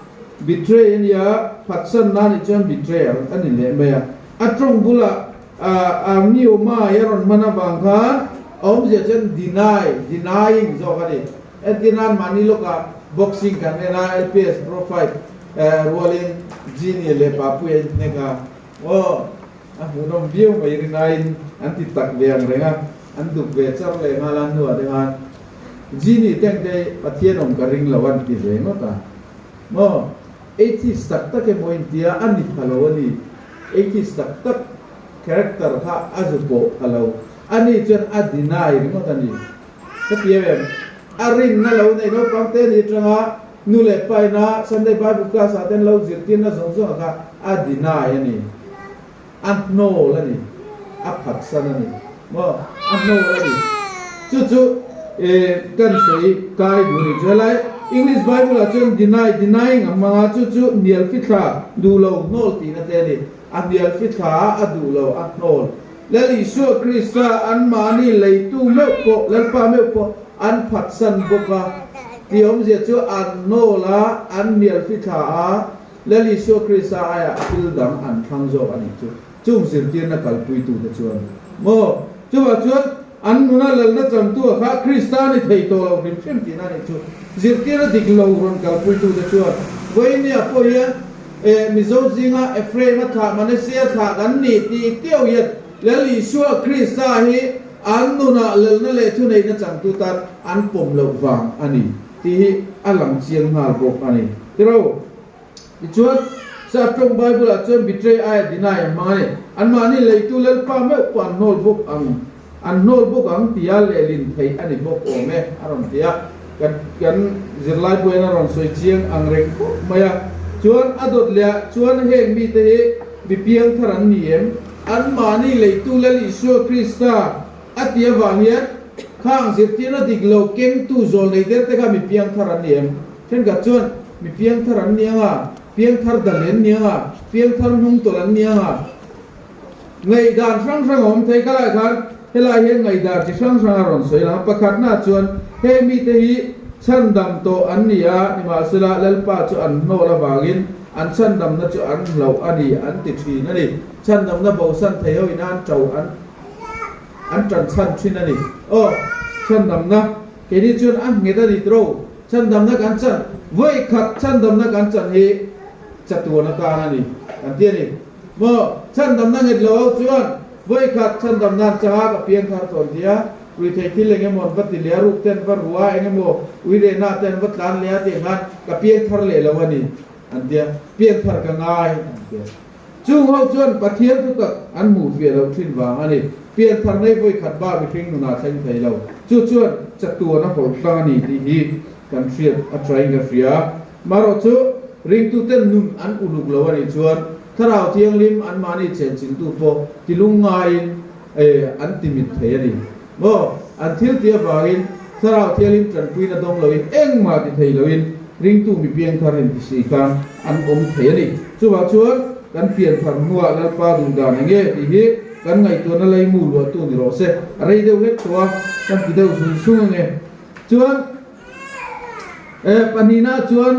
Betray a nia, phatsanna a nih chuan betrayal a ni leh mai a. A tawng bulah ah arnioma a rawn hman avang khan a awmzia chuan deny, denying zawk a ni. Entir nan mahni lawkah boxing kan en a, LPS Pro Fight rualin Genie leh Papuia in hnek a, aw a hmuhnawm viau mai rinaiin an ti tak ve ang reng a. An duk ve char leh nghal a hnuah te khan Genie tank te Pathian awm ka ring lo an ti ve ngawt a. Maw? Atheist tak tak emaw in tia a ni pha lo a ni. Atheist tak tak character kha a zu pawh pha lo. Ani chuan a deny ringawt a ni. Ka ti em em? A rinna lo nei naupang te ni atanga nu leh pa ina Sunday Bible class ah ten lo zirtirna zawng zawng ah kha a deny a ni. A hnawl a ni. A phatsan a ni. Maw? A hnawl a ni. Chu chu kan sawi kai duh a ni. Chu helai English Bible ah chuan deny, denying a hmang a, chu chu hnial fithla duh lo hnawl tihna te a ni. A hnial fithla a, a duh lo, a hnawl. Lal Isua Krista anmahni leitu meuh pawh, Lalpa meuh pawh an phatsan bawk a. Tih awmzia chu an hnawl a, an hnial fithla a, Lal Isua Krista aiah thil dang an thlang zawk a nih chu. Chung zirtirna kalpuitute chuan maw? Chuvah chuan an nuna lalna changtu a kha Krista ni thei tawh lo hrim hrim tihna a nih chu. Zirtirna dik lo rawn kalpuitute chuan Vawinia pawh hian e Mizo zinga Ephraim a thlah Manasseh a thlah kan nih tih teuh hian Lal Isua Krista hi an nunah lalna leh thuneihna changtu tan an pawm loh vang a ni tih hi a lang chiang nghal bawk a ni. Tiro. Tichuan, Sap tawng Bible-ah chuan betray aia deny a hmang a ni. Anmahni leitu Lalpa meuh pawh an hnawl bawk ang, an hnawl bawk ang tia lehlin theih a ni bawk awm e, a rawn ti a. Kan kan zirlai pawhin a rawn sawi chiang ang reng khawp mai a. Chuan a dawt leh ah chuan heng mite hi mi piangthar an ni em? Anmahni leitu Lal Isua Krista a ti avang hian khang zirtirna dik lo kengtu zawl nei der te kha mi piangthar an ni em? Thenkhat chuan mi piangthar an ni anga, piangthar dal an ni anga, piangthar hnung tawlh an ni anga. Ngaihdan hrang hrang a awm thei. Ka lai khan helai hian ngaihdan chi hrang hrang a rawn sawi lang a. Pakhatna chuan heng mite hi chhandam tawh an ni a, nimahsela Lalpa chu an hnawl avangin an chhandamna chu an hlauh a ni an ti thin a ni. Chhandamna bosan thei ho ina an to an an tan chhan thin a ni. Aw, chhandamna keini chuan a nghet a ni tiro. Chhandamna kan chan, vawi khat chhandamna kan chan hi chatuan atan a ni kan ti a ni. Maw, chhandamna nghet lo ho chuan vawi khat chhandamna an chang a, ka piang thar tawn ti a, ruithei thil eng emaw an va ti leh a, ruk te an va ru a, eng emaw ui leh na te an va tlan leh a tih ang khan ka piang thar leh lo a ni an ti a, piang thar ka ngai an ti a. Chung ho chuan Pathian thu tak an hmuh fiah loh thin vang a ni. Pianthar nei vawi khat bak mihring nunah thleng thei lo. Chu chuan chatuan a hawlh tlang a ni tih hi kan hriat a thain ka hria. Marawh chu ringtuten nun an uluk lo a nih chuan Thlarau Thianghlim anmahni chenchiltu pawh tilung ngaiin an timit thei a ni. Maw? An thil tih avangin Thlarau Thianghlim tanpuina dawng loin engmah ti thei loin ringtu mi piangthar inti si khan an awm thei a ni. Chuvah chuan kan pianthar hnuah Lalpa duh dan eng nge tih hi kan ngaihtuahna leimu luahtu ni rawh se. A rei deuh hlek tawh a, kan ti deuh zung zung ange. Chuan pahnihna chuan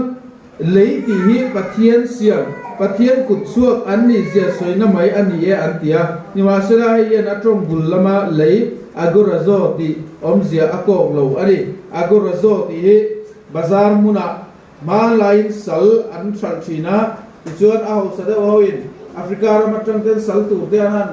Lei tih hi Pathian siam, Pathian kut chhuak an nih zia sawina mai a ni e an ti a. Nimahsela hei hian a tawng bul lama lei agorazo tih awmzia a kawk lo a ni. Agorazo tih hi bazar hmunah hmanlaiin sal an hralh thin a, tichuan a hausa deuh hoin Africa ram atang ten sal tur te an han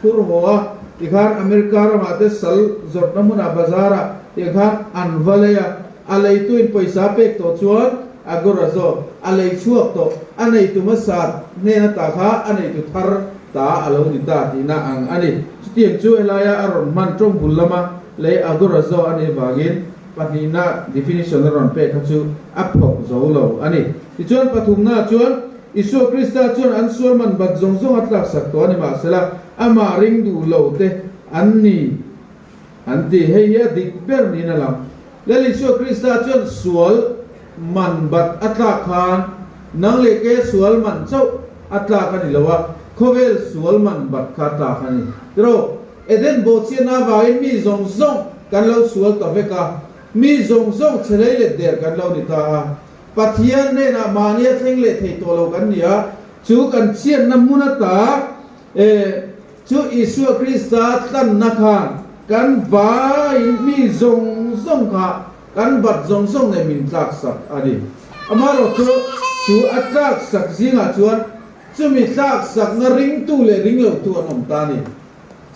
phur haw a, tikhan America ramah te sal zawrhna hmunah bazarah tiangkhan an va lei a. A leituin pawisa pek tawh chuan a gawr a zawk, a lei chhuak tawh, a neitu hmasa hnen ata kha a neitu thar ta a lo ni ta tihna ang a ni. Chutiang chu helaia a rawn hman tawng bul lama lei a gawr a zawh a nih vangin pahnihna definition a rawn pek kha chu a phawk zo lo a ni. Tichuan pathumna chuan Isua Krista chuan an sual man bat zawng zawng a tlaksak tawh a ni mahsela amah ring duh lo te an ni. An ti, hei hi a dik ber niin a lang. Lal Isua Krista chuan sual man bat a tlak khan nang leh ke sual man chauh a tlak a ni lo a, khawvel sual man bat kha a tlak a ni. Tiraw, Eden bawhchhiatna avangin mi zawng zawng kan lo sual ta vek a, mi zawng zawng chhe lei let der kan lo ni ta a. Pathian hnenah mahni a thleng leh thei tawh lo kan ni a, chu kan chhiatna hmun ata e, Chu Isua Krista tlanna khan kan vaiin mi zawng zawng kha kan bat zawng zawng nen min tlaksak a ni. Amaherawhchu chu a tlaksak zingah chuan chumi tlaksakna ringtu leh ringlotu an awm ta a ni.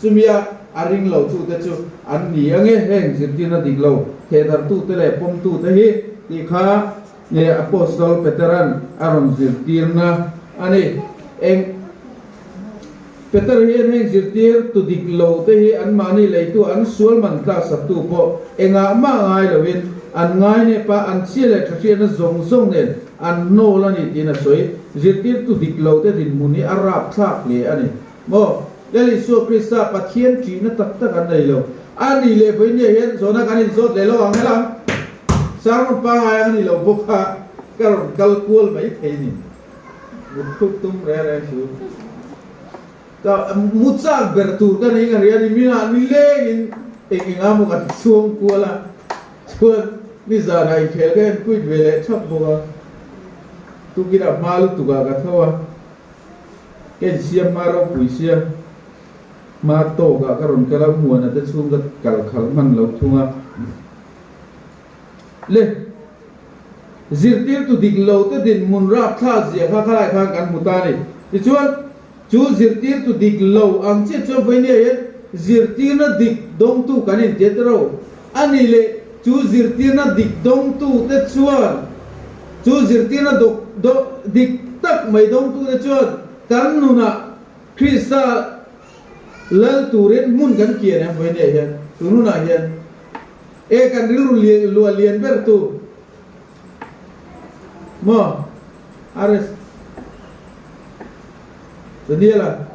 Chumia a ringlotute chu an ni ange heng zirtirna dik lo thehdarhtute leh pawmtute hi tih kha Apostol Peteran a rawn zirtirna a ni. Eng. Peter hian heng zirtir tu dik lo te hi anmahni leitu an sual man tlak saktu pawh engah mah ngai loin an ngai nep a, an chhia leh tha hriatna zawng zawng nen an hnawl a ni tiin a sawi. Zirtir tu dik lo te dinhmun hi a rapthlak hle a ni maw? Lal Isua Krista Pathian ṭihna tak tak an nei lo. A nih leh vawinia hian zawhna kan inzawt leh lo ang helam sermon pangngai ang a ni lo bawk a, ka rawn kal kual mai thei ni. Mut khup tum reng reng chu ka mu chak ber tur ka nei nga ria ni minah nilengin eng eng a maw kan chhuang kual a, chuan nizanah inkhel ka en quit ve leh thap bawk a, tukinah hma lutukah ka tho a, ka insiam hma ropui sia hma tawkah ka rawn kal a, Muana te chhung ka kal khalh hman lo thung a. Le zirtirtu dik lo te dinhmun rapthlak zia kha khalai khan kan hmu ta a ni. Tichuan, chu zirtirtu dik lo ang chiah chuan vawinia hian zirtirna dik dawngtu kan intia te ro a ni le. Chu zirtirna dik dawngtu te chuan, chu zirtirna dik tak mai dawngtu te chuan kan nunah Krista lal turin hmun kan kian em vawinia hian, tun hunah hian. E kan rilru luah lian ber tu maw RS Daniela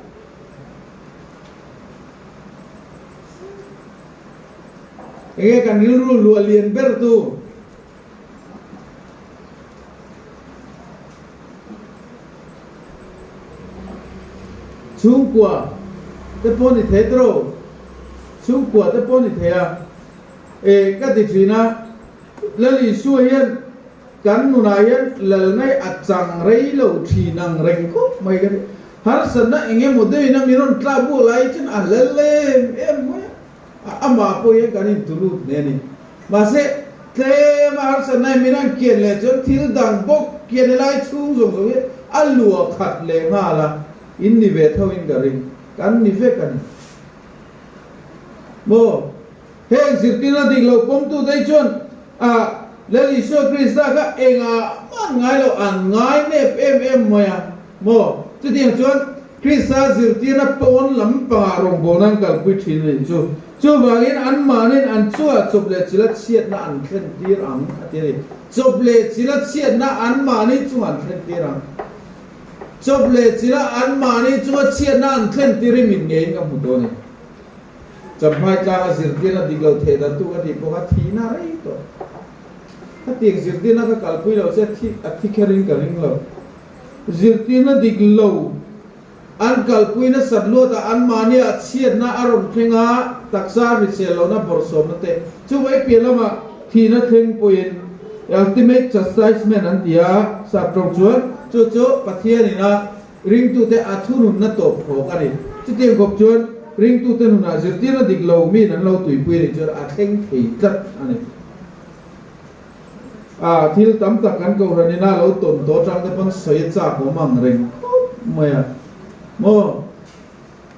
Enge kan rilru luah lian ber tu Chhungkua te pawh ni thei tawh Chhungkua te pawh ni thei a, e ka ti thin a, Lal Isua hian kan nunah hian lal ngai a chang rei lo thin ang reng khawp mai ka ti. Harsatna eng emaw deuhin a mi rawn tlak buak lai chuan a lal em em mai a, amah pawh hian kan intulut hle a ni. Mahse, tlema harsatna hi min an kian leh chuan thil dang bawk kian helai chhung zawng zawng hi a luah khat leh nghal a, in ni ve tho in ka ring, kan ni vek a ni. Maw? Heng zirtirna dik lo pawmtute hi chuan a Lal Isua Krista kha engah man ngai lo an ngai nep em em mai a maw? Chutiang chuan Krista zirtirna pawn lam pangah rawngbawlna an kalpui thin a nih chu. Chuvangin anmahnin an chungah chawp leh chila chhiatna an thlen tir ang a ti a ni. Chawp leh chila chhiatna anmahni chungah an thlen tir ang. Chawp leh chila anmahni chunga chhiatna an thlen tir hi mit ngeiin ka hmu tawh a ni. Champhai tlanga zirtirna dik lo theh dan tu ka tih pawh kha thihna rei tawh. Khatiang zirtirna ka kalpui lo che thi a thi kherin ka ring lo. Zirtirna dik lo an kalpui nasat luatah anmahniah chhiatna a rawn thleng a, taksa hrisel lohna bawrhsawmna te chu vai piah lamah thihna thleng pawhin ultimate chastisement an ti a, sap tawng chuan chu chu Pathianin a ringtute a thununna tawp phawk a ni. Chutiang khawp chuan ringtute nunah zirtirna dik lo miin an lo tuipui a nih chuan a thleng thei tlat a ni. A thil tam tak kan kohhran ina lo tawn tawh atang te pawn sawi a chak awm ang reng khawp mai a. Maw?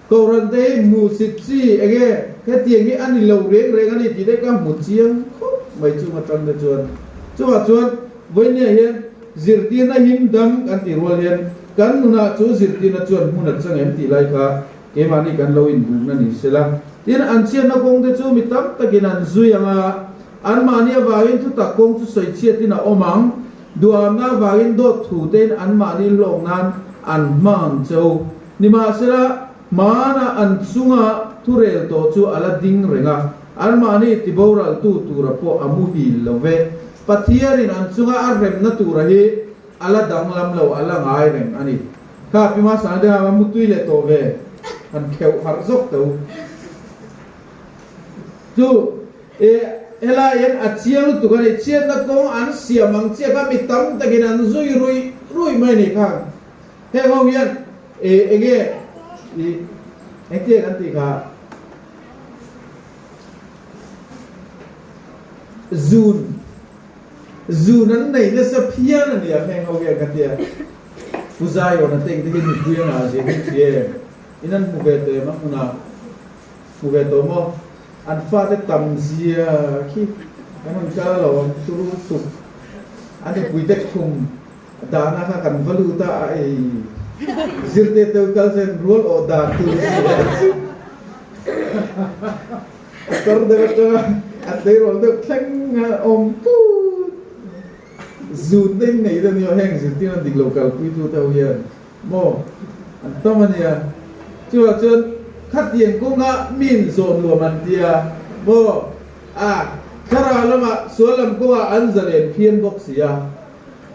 Kohhran te hi hmuhsit chi enge hetiang hi a ni lo reng reng a ni tih te ka hmu chiang khawp mai chung atang te chuan. Chuvah chuan vawinia hian zirtirna him dam kan tih rual hian kan nunah chu zirtirna chuan hmun a chang em tih lai kha keimahni kan lo inbukna ni sela. Tin, an chhiatna kawng te chu mi tam takin an zui ang a. Anmahni avangin thutak kawng chu sawi chhiatin a awm ang. Duhamna avangin dawt thu tein anmahni hlawk nan an hmang ang che u. Nimahsela, hmana an chunga thurel tawh chu a la ding reng a, anmahni tiboraltu tura pawh a muhil lo ve. Pathianin an chunga a hremna tura hi a la danglam lo, a la ngai reng a ni. Kha Pi Masanga te hang a mutui leh tawh ve, han kheuh harh zawk teh u. Chu. E, helai hian a chiang lutuk a ni. Chhiatna kawng an siam ang chiah kha mi tam takin an zui ruih ruih mai a ni kha. Heng ho hian e, enge i, engtiang an tih kha? Zun, zun an nei nasa phian a nia heng ho hian ka tia. Pu Zion a te engte hi mipui a ngah zia hi hria em? In an hmu ve tawh em a hmunah? Hmu ve tawh maw? An fate tam zia khi kan rawn kal alawm, turu tuk. An nupui te khum dahna kha kan va lut a, a ei. Zirte teu kal zen rual awh dan tur si a chu. A tar deuh atanga a tleirawl deuh thleng a awm put. Zut na in nei deuh nia heng zirtir an dik lo kalpui tu te ho hian maw an tam a nia. Chuvah chuan khatiang kawnga mi in zawn nuam an tia maw a thlarau lamah sual lam kawngah an zalen phian bawk si a.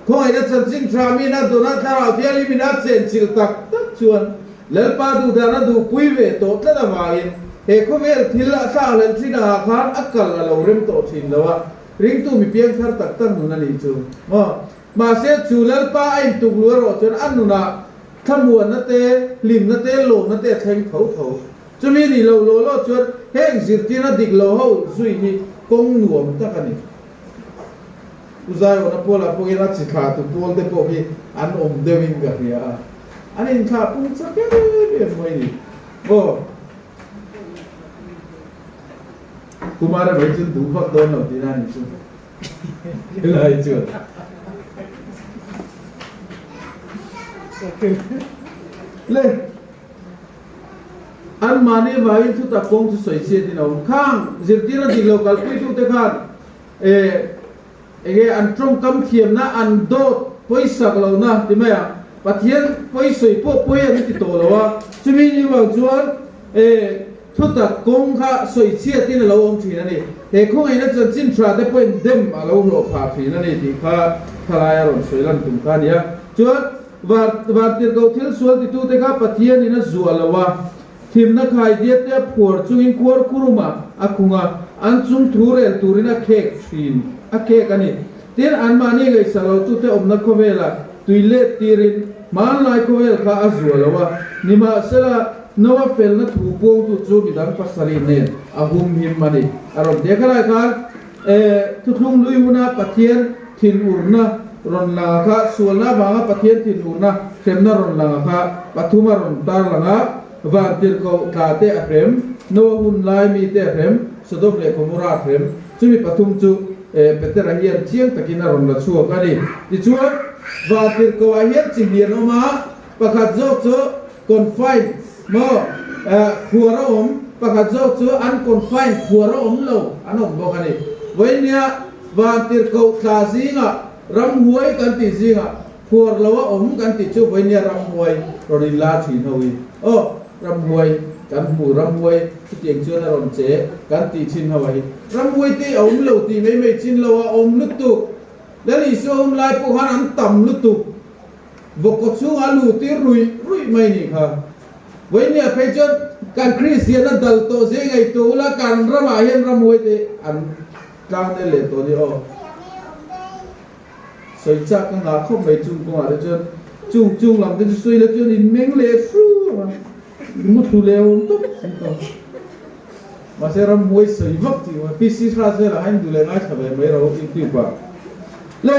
Khawngaihna chanchin tha min a dawna thlarau thianghlim in a chenchilh tak tak chuan Lalpa duhdan a duhpui ve tawh tlat avangin he khawvel thil a thlakhlelh thin angah khan a kal a lo rem tawh thin lo a, ringtu mi piangthar tak tak nun a nih chu maw. Mahse chu Lalpa a intuk lu erawh chuan a nunah thlamuanna te, hlimna te, lawmna te a thleng tho tho. Chumi nih loh law law chuan heng zirtirna dik lo ho zui hi kawng nuam tak a ni. U Zaiawna pawlah pawhin a chi thlah tu pawl te pawh hi an awm deuhin ka hria a, an inthlah pung chak em em mai ni. Aw. Kumara mai chuan duh vak dawn lo tihna a nih chu. Helai chuan. Le. Anmahni vangin thutak kawng chu sawi chhiatin a awm. Khang zirtirna dik lo kalpuitute khan E, enge an tawngkam thiamna an dawt pawisak lohna ti mai a, Pathian pawisawi pawh pawi an ti tawh lo a, chumi ni vang chuan e, thutak kawng kha sawi chhiatin a lo awm thin a ni. He khawngaihna chanchin tha te pawhin dem a lo hlawh phah thin a ni tih kha thalai a rawn sawi lan tum kha a ni a. Chuan Vantirhkoh thil sual titute kha Pathianin a zuah lo a, Thimna khaidiat te a phuar chungin khuar khurumah a khung a, an chung thu rel turin a khek thin, a khek a ni. Tin, anmahni ngaihsak lotute awmna khawvelah tui let tirin hmanlai khawvel kha a zuah lo a, nimahsela Noa felna thu puangtu chu midang pasarih nen a humhim a ni. A rawn ti a, khalai khan thuthlung lui huna Pathian thinurna rawn lang a kha, sualna avanga Pathian thinurna hremna rawn lang a kha pathum a rawn tar lang a, Vantirhkoh tla te a hrem, Noa hun lai mi te a hrem, Sodom leh Gomorrah a hrem, chumi pathum chu Petera hian chiang takin a rawn la chhuak a ni. Tichuan, Vantirhkoh ah hian chi hnih an awm a, pakhat zawk chu confine maw khuar a awm, pakhat zawk chu unconfined khuar a awm lo an awm bawk a ni. Vawinia Vantirhkoh tla zingah ramhuai kan tih zingah Phuar lo a awm kan tih chu vawinia ramhuai rawn in la thin ho hi. Aw, ramhuai kan hmu, ramhuai chutiang chuan a rawn che kan tih thin ho a hi. Ramhuai te a awm lo tih mai mai chin lo a awm lutuk. Lal Isua hun lai pawh khan an tam lutuk. Vawkkaw chhungah a luh tir ruih ruih mai nih kha. Vawinia phei chuan kan Kristian a dal tawh zia ngaihtuah ula kan ramah hian ramhuai te an tlang nel leh tawh a ni aw. Sawi chak ka nghah khawp mai chung kawngah te chuan chung chung lam te chu sawi la chuan in meng leh hru a, mu thlu leh awm tawp si tawh. Mahse ramhuai sawi vak tih awm a, PC hras velah khan in duh leh ngaithla ve mai ro YouTube ah. Le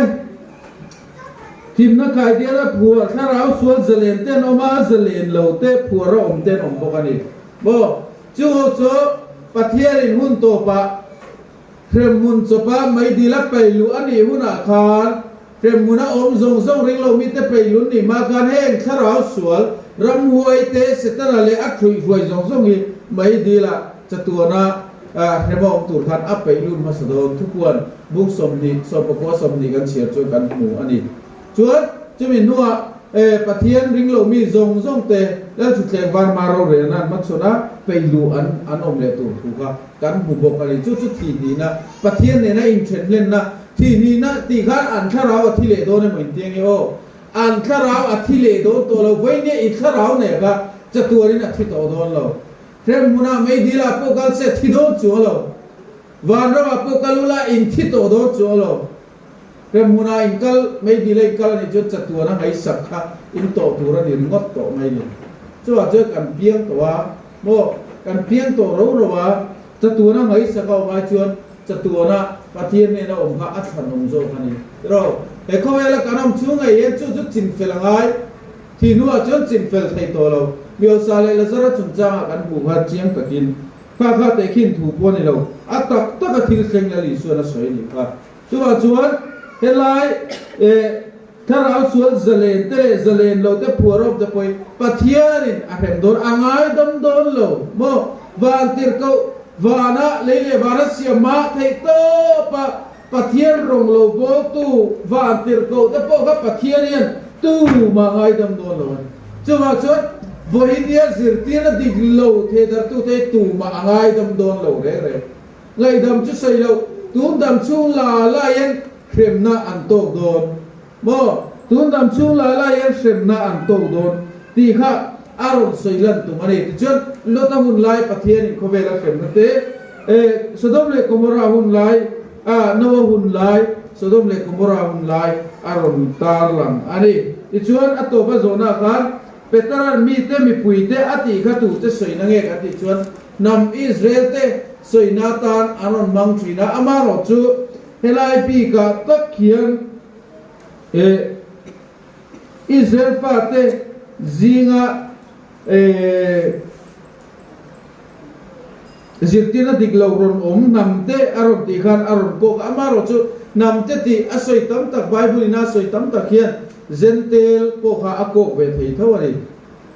thimna kai dial a phuar thlarau sual zalen te an awm a, zalen lo te phuar a awm te an awm bawk a ni. Maw chung ho chu Pathianin hun tawpah Hremhmun chawpa meidil a pei luh a nih hunah khan hremhmun a awm zawng zawng ring lo mite pei lun nih hma khan heng thlarau sual, ramhuai te, Setana leh a ṭhuihhruai zawng zawng hi meidil-ah chatuana hrem a awm tur khan a peih lut hmasa dawn. Thupuan bung 20, 19 20 kan chhiar chuan kan hmu a ni. Chuan chumi hnuah Pathian ring lo mi zawng zawng te Lalthutthleng Varma rorelna an hmachhawn a, peih luh an an awm leh tur thu kha kan hmu bawk a ni. Chu chu thih hnihna, Pathian nena inthen hlenna, thih hnihna tih khan an thlarau a thi leh dawn emaw inti ange aw. An thlarau a thi leh dawn tawh lo, vawinia i thlarau nen kha chatuanin a thi tawh dawn lo. Hrem hmunah meidilah pawh kal se a thi dawn chuang lo. Vanramah pawh kal ula in thi tawh dawn chuang lo. Rem hmunah in kal mai dil a in kal a nih chuan chatuan a ngaihsak kha in tawh tur a ni ringawt tawh mai ni. Chuvah chuan kan piang tawh a maw, kan piang tawh ro ro a, chatuan a ngaihsak a awm ai chuan chatuan a Pathian hnena awm kha a thlanawm zawk a ni. Tiraw? He khawvela kan awm chhung ngei hian chu chu chinfel a ngai. Thih hnuah chuan chinfel thei tawh lo. Miosa leh Lazara chungchangah kan hmuh kha chiang takin kha kha tehkhin thu pawh a ni lo. A tak taka thil thleng Lal Isuan a sawi a nih kha. Chuvah chuan helai eh. Thlarau sual zalen te leh zalen lo te phuar awm te pawhin Pathianin a hrem dawn, a ngaidam dawn lo maw? Van tirhkoh vana lei leh vana siam mah theih tawpa Pathian rawng lo bawltu van tirhkoh te pawh kha Pathian hian tumah ngaidam dawn lo a ni. Chuvang chuan vawinia zirtirna dik lo thehdarhtute hi tumah a ngaidam dawn lo reng reng. Ngaihdam chu sawi loh, tun dam chhung la la hian hremna an tawk dawn maw? Tun dam chhung la la hian hremna an tawk dawn tih kha a rawn sawi lan tum a ni. Tichuan, Lota hun lai Pathianin khawvela hremna te, eh, Sodom leh Gomorrah hun lai, ah, Noah hun lai, Sodom leh Gomorrah hun lai a rawn tarlang a ni. Tichuan, a tawp a zawhnaah khan Petera'n mite mipuite a tih kha tute sawina nge kan tih chuan hnam Israel te sawina atan an rawn hmang thin a, amaherawh chu helai bikah tak hian eh Israel fate zinga eh zirtirna dik lo rawn awm hnam te a rawn tih khan a rawn kawk a, amaherawh chu hnam te tih a sawi tam tak Bible in a sawi tam tak hian Zentel pawh kha a kawk ve thei tho a ni.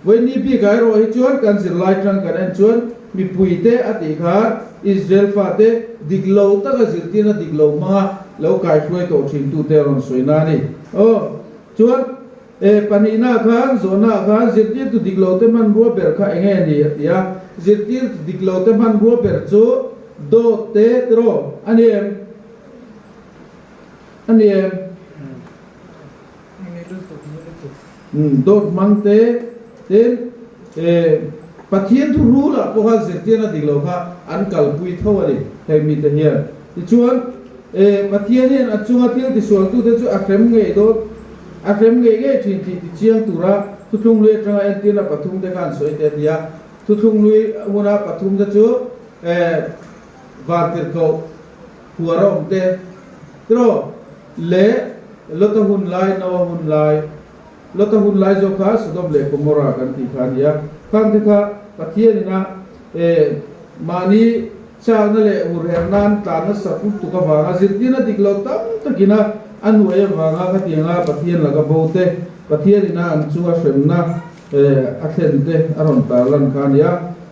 Vawiini bikah erawh hi chuan kan zirlai tang kan en chuan mipuite a tih khan Israel fate dik lo taka zirtirna dik lo hmanga lo kaihruai tawh thintute a rawn sawi na a ni. Aw chuan e pahnihna khan zawhnaah khan zirtirtu dik lote hmanrua ber kha eng nge ni a ti a, zirtirtu dik lote hmanrua ber chu dawt te tiraw a ni em? A ni em? Dawt hmang te tin Pathian thu rul ah pawh khan zirtirna dik lo kha an kalpui tho a ni heng mite hian. Tichuan Pathian hian a chunga thil tisualtute chu a hrem ngei dawn a hrem ngei ngei thin tih tichiang tura thuthlung lui atanga entirna pathum te kha an sawi te a ti a. Thuthlung lui huna pathum te chu Vantirhkoh huar a awm te tiraw leh Lota hun lai, Noa hun lai, Lota hun lai zawk kha Sodom leh Gomorrah kan tih kha a ni a, khang te kha Pathian ina eh mahni chakna leh hurherh nan tlan nasa lutuk avanga zirtirna dik lo tam takina a nuai avanga khatianga Pathian laka bo te, Pathian ina an chunga hremna eh a thlen te a rawn tarlan kha a ni a.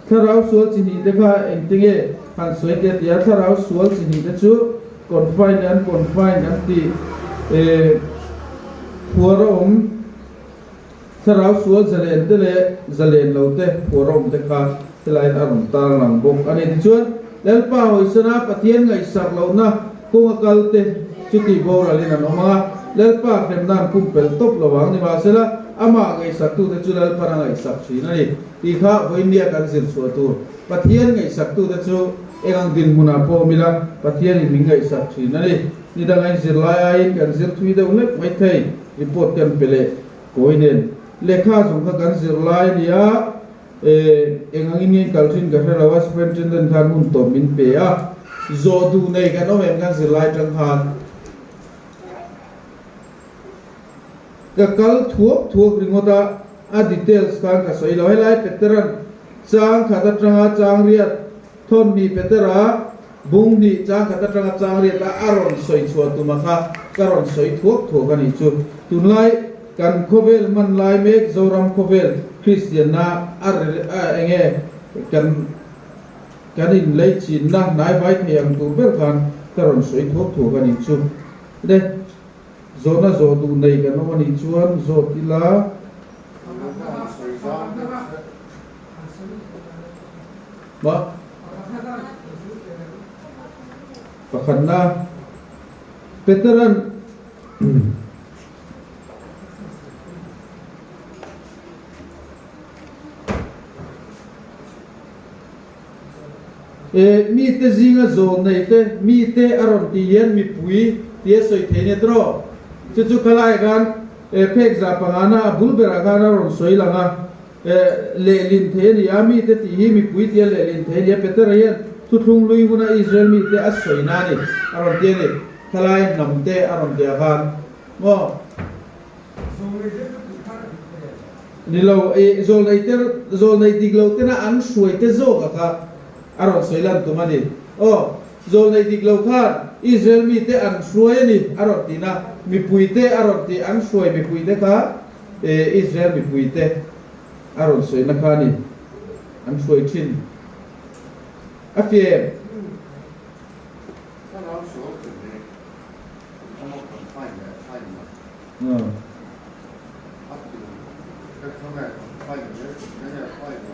Thlarau sual chi hnih te kha engte nge han sawi te a ti a, thlarau sual chi hnih te chu confine leh unconfine an tih eh phuar a awm, thlarau sual zalen te leh zalen lo te phuar a awm te kha helaiin a rawn tarlang bawk a ni. Tichuan, Lalpa hawisana Pathian ngaihsak lohna kawnga kal te chu tih boralin an awm ang a, Lalpa hremna an pumpelh tawp lo ang. Nimahsela, amah ngaihsaktute chu Lalpan a ngaihsak thin a ni. Tih kha vawinia kan zir chhuah tur. Pathian ngaihsaktute chu eng ang dinhmunah pawh awm ila, Pathianin min ngaihsak thin a ni. Ni danga in zir lai aiin kan zir thui deuh hlek mai thei, report kan pe leh kawi nen. Lehkha zawng kha kan zir lai a ni a, eng angin nge in kal thin ka hre lo a, superintendent khan hun tawp min pe a, zawh duh nei kan awm em kan zir lai tang khan. Ka kal thuak thuak ringawt a, a details khan ka sawi lo. Helai Petera'n chang khat atanga chang riat thawn hnih Petera bung hnih chang khat atanga chang riat a a rawn sawi chhuah tuma kha ka rawn sawi thuak thuak a nih chu. Tunlai kan khawvel hman lai mek Zoram khawvel Kristianna a enge kan kan inlei chinna hnaivai thei ang tur ber khan ka rawn sawi thuak thuak a nih chu. Le. Zawhna zawh duh nei kan awm a nih chuan zawt ila. Ma pakhatna Petera'n E, mite zinga zawl nei te, mite a rawn tih hian mipui tia sawi thei nia tiraw? Chu chu khalai khan e phek za pangana a bul berah khan a rawn sawi lang a, e lehlin thei a ni a, mite tih hi mipui tia lehlin thei a ni a, Petera hian thuthlung lui huna Israel mite a sawi na a ni, a rawn ti a ni, khalai hnam te a rawn ti ah khan maw? Ni lo, i zawlnei te, zawlnei dik lo tena an hruai te zawk a kha a rawn sawi lan tum a ni. Aw. Zawlnei dik lo khan Israel mite an hruai a ni a rawn ti na, mipuite a rawn ti, an hruai mipuite kha Israel mipuite a rawn sawi na kha a ni, an hruai thin a fiam. Thlarau sual tih hi emaw kan fine leh fine lo a ti te kha nge kan fine leh nge fine lo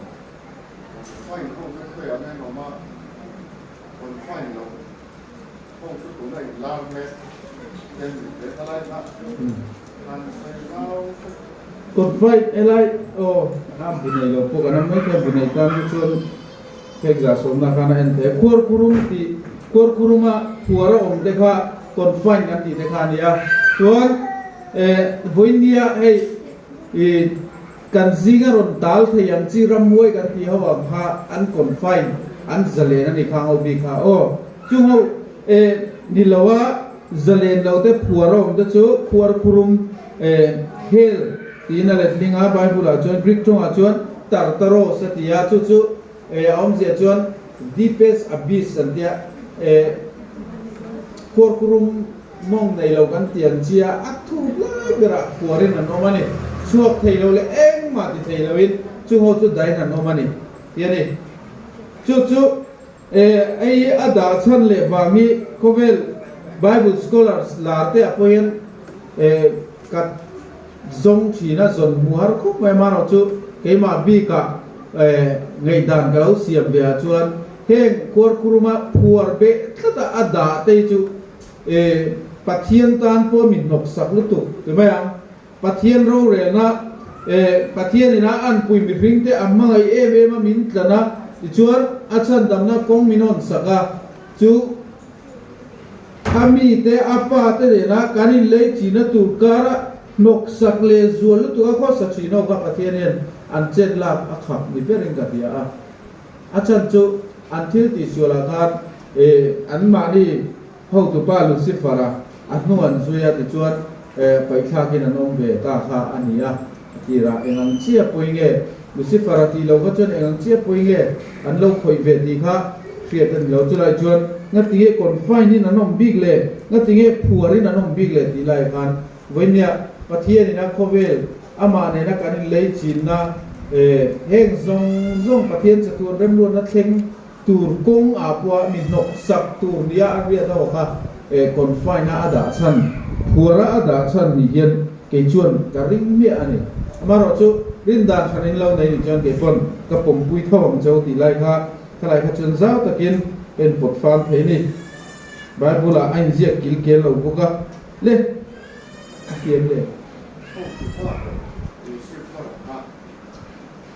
kan fine ho te khawiah nge an awm a. Confine loh ho chu tuna in lar mek te ni ve ta lai kha han sawi zau hret. Confine helai aw a bu nei lo pawh kan awm mai thei a, bu nei tan chu chuan phek zah sawmna khan a en thei a, khuarkhurum tih khuarkhuruma phuar a awm te kha confine kan tih te kha a ni a, chuan eh vawinia hei ih Kan zinga rawn tal thei ang chi rammuai kan tih ho ang kha an confine, an zalen a ni kha ho bik kha aw. Chung ho e ni lo a zalen lo te phuar a awm te chu phuar khurum e hell tiin a letling a, Bible ah chuan Greek tawngah chuan Tartaros a ti a, chu chu e a awmzia chuan deepest abyss an tia e phuar khurum Mawng nei lo kan ti ang chia a thuk lai berah phuarin an awm a ni. Chhuak thei lo leh engmah ti thei loin chung ho chu dain an awm a ni ti a ni. Chu chu ei a dah chhan leh vang hi khawvel Bible scholars lar te ah pawh hian ka zawng thin a, zawn hmu har khawp mai amaherawh chu keimah bikah ngaihdan ka lo siam ve ah chuan heng khuarkhuruma phuar beh tlata a dah te hi chu E, Pathian tan pawh min hnawksak lutuk ti mai ang. Pathian rorelna, e, Pathian ina anpui mihring te a hmangaih em em a min tlan a, tichuan a chhandamna kawng min hawn sak a, chu a mite a fate nena kan inlei thihna tur kara hnawksak leh zual lutuk a khawsa thin ho kha Pathian hian an chet lak a khap ni berin ka hria a. A chhan chu an thil tihsualah khan e, anmahni Hotupa Lucifer-a a hnu an zui a tichuan paihthlakin an awm ve ta kha a ni a, a tirah eng ang chiah pawi nge Lucifer-a tih lo kha chuan eng ang chiah pawi nge an lo khawih ve tih kha hriat a ni lo. Chulai chuan ngatinge confine-in an awm bik le, ngatinge phuarin an awm bik le tih lai khan vawinia Pathianin a khawvel amah nena kan inlei chinna heng zawng zawng Pathian chatuan remruatna thleng Tur kawng ah pawh mi hnawk sak tur nia a riat ho kha confine a a dah chhan, phuar a a dah chhan ni hian kei chuan ka ring miah a ni. Amaherawh chu rin dan hran in lo nei ni chuan kei pawn ka pawmpui tho ang cheu tih lai kha khalai kha chuan zau takin ka inpawt fam thei ni. Bible ah a inziak kil kel lo bawk a le a fiam le. Ho ti pa Lucifer kha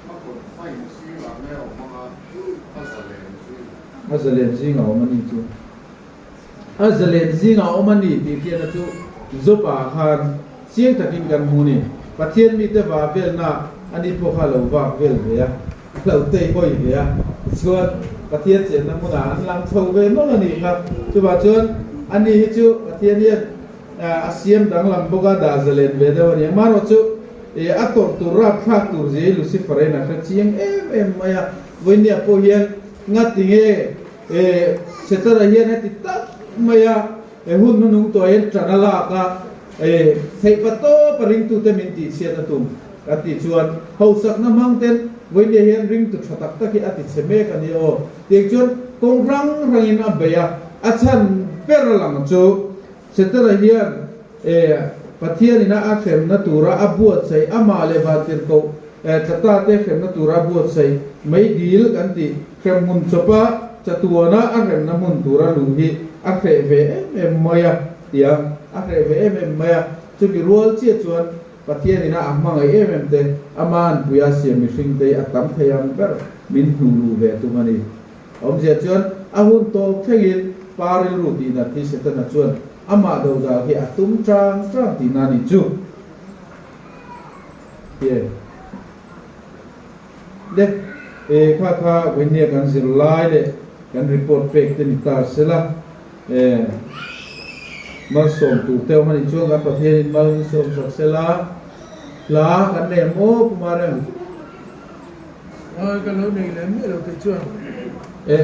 A kawt fain zingah nge awm anga a zalen zing? A zalen zingah awm a ni chu. A zalen zingah awm a ni tih hriatna chu Job-ah khan chiang takin kan hmu ni. Pathian mite vah velna a ni pawh kha a lo vak vel ve a, a lo tei hawi ve a. Tichuan, Pathian chenna hmunah an lang chho ve nawlh a nih kha. Chuvah chuan a ni hi chu Pathian hian A siam danglam bawk a, dah zalen ve deuh a ni. Amaherawh chu a tawrh tur rapthlak tur zia hi Lucifer in a hre chiang em em mai a. Vawinia pawh hian ngatinge Setana hian heti tak mai a, hun hnunung tawh hian tan a lak a, theihpa tawp a ringtute min tihchhiat a tum kan tih chuan hausakna hmang ten vawinia hian ringtu tha tak tak hi a tichhe mek a ni aw. Tiang chuan kawng hrang hrangin a bei a, a chhan ber a lang chu Setana hian e Pathianina a hremna tura a buatsaih, amah leh vantirhkoh e tlatate hremna tura a buatsaih mai dil kan tih hremhmun chawpa chatuana a hremna hmun tura luh hi a hreh ve em em mai a tia a hreh ve em em mai a. Chumi rual chiah chuan Pathianina a hmangaih em em te ama anpuia siam mihringte hi a tam thei ang ber min hnuh luh ve tum a ni. Awmzia chuan a hun tawp thlengin pa rilru tihnat hi Setana chuan amah dodal hi a tum chang chang tihna a nih chu. Hian le e kha kha Vainia kan zir lai leh kan report pek te ni ta sela e malsawm tur te awm a nih chuan kan Pathianin malsawm sak sela hla kan nei ang aw Pu Marem. Ka lo nei lem miah lo kei chuan.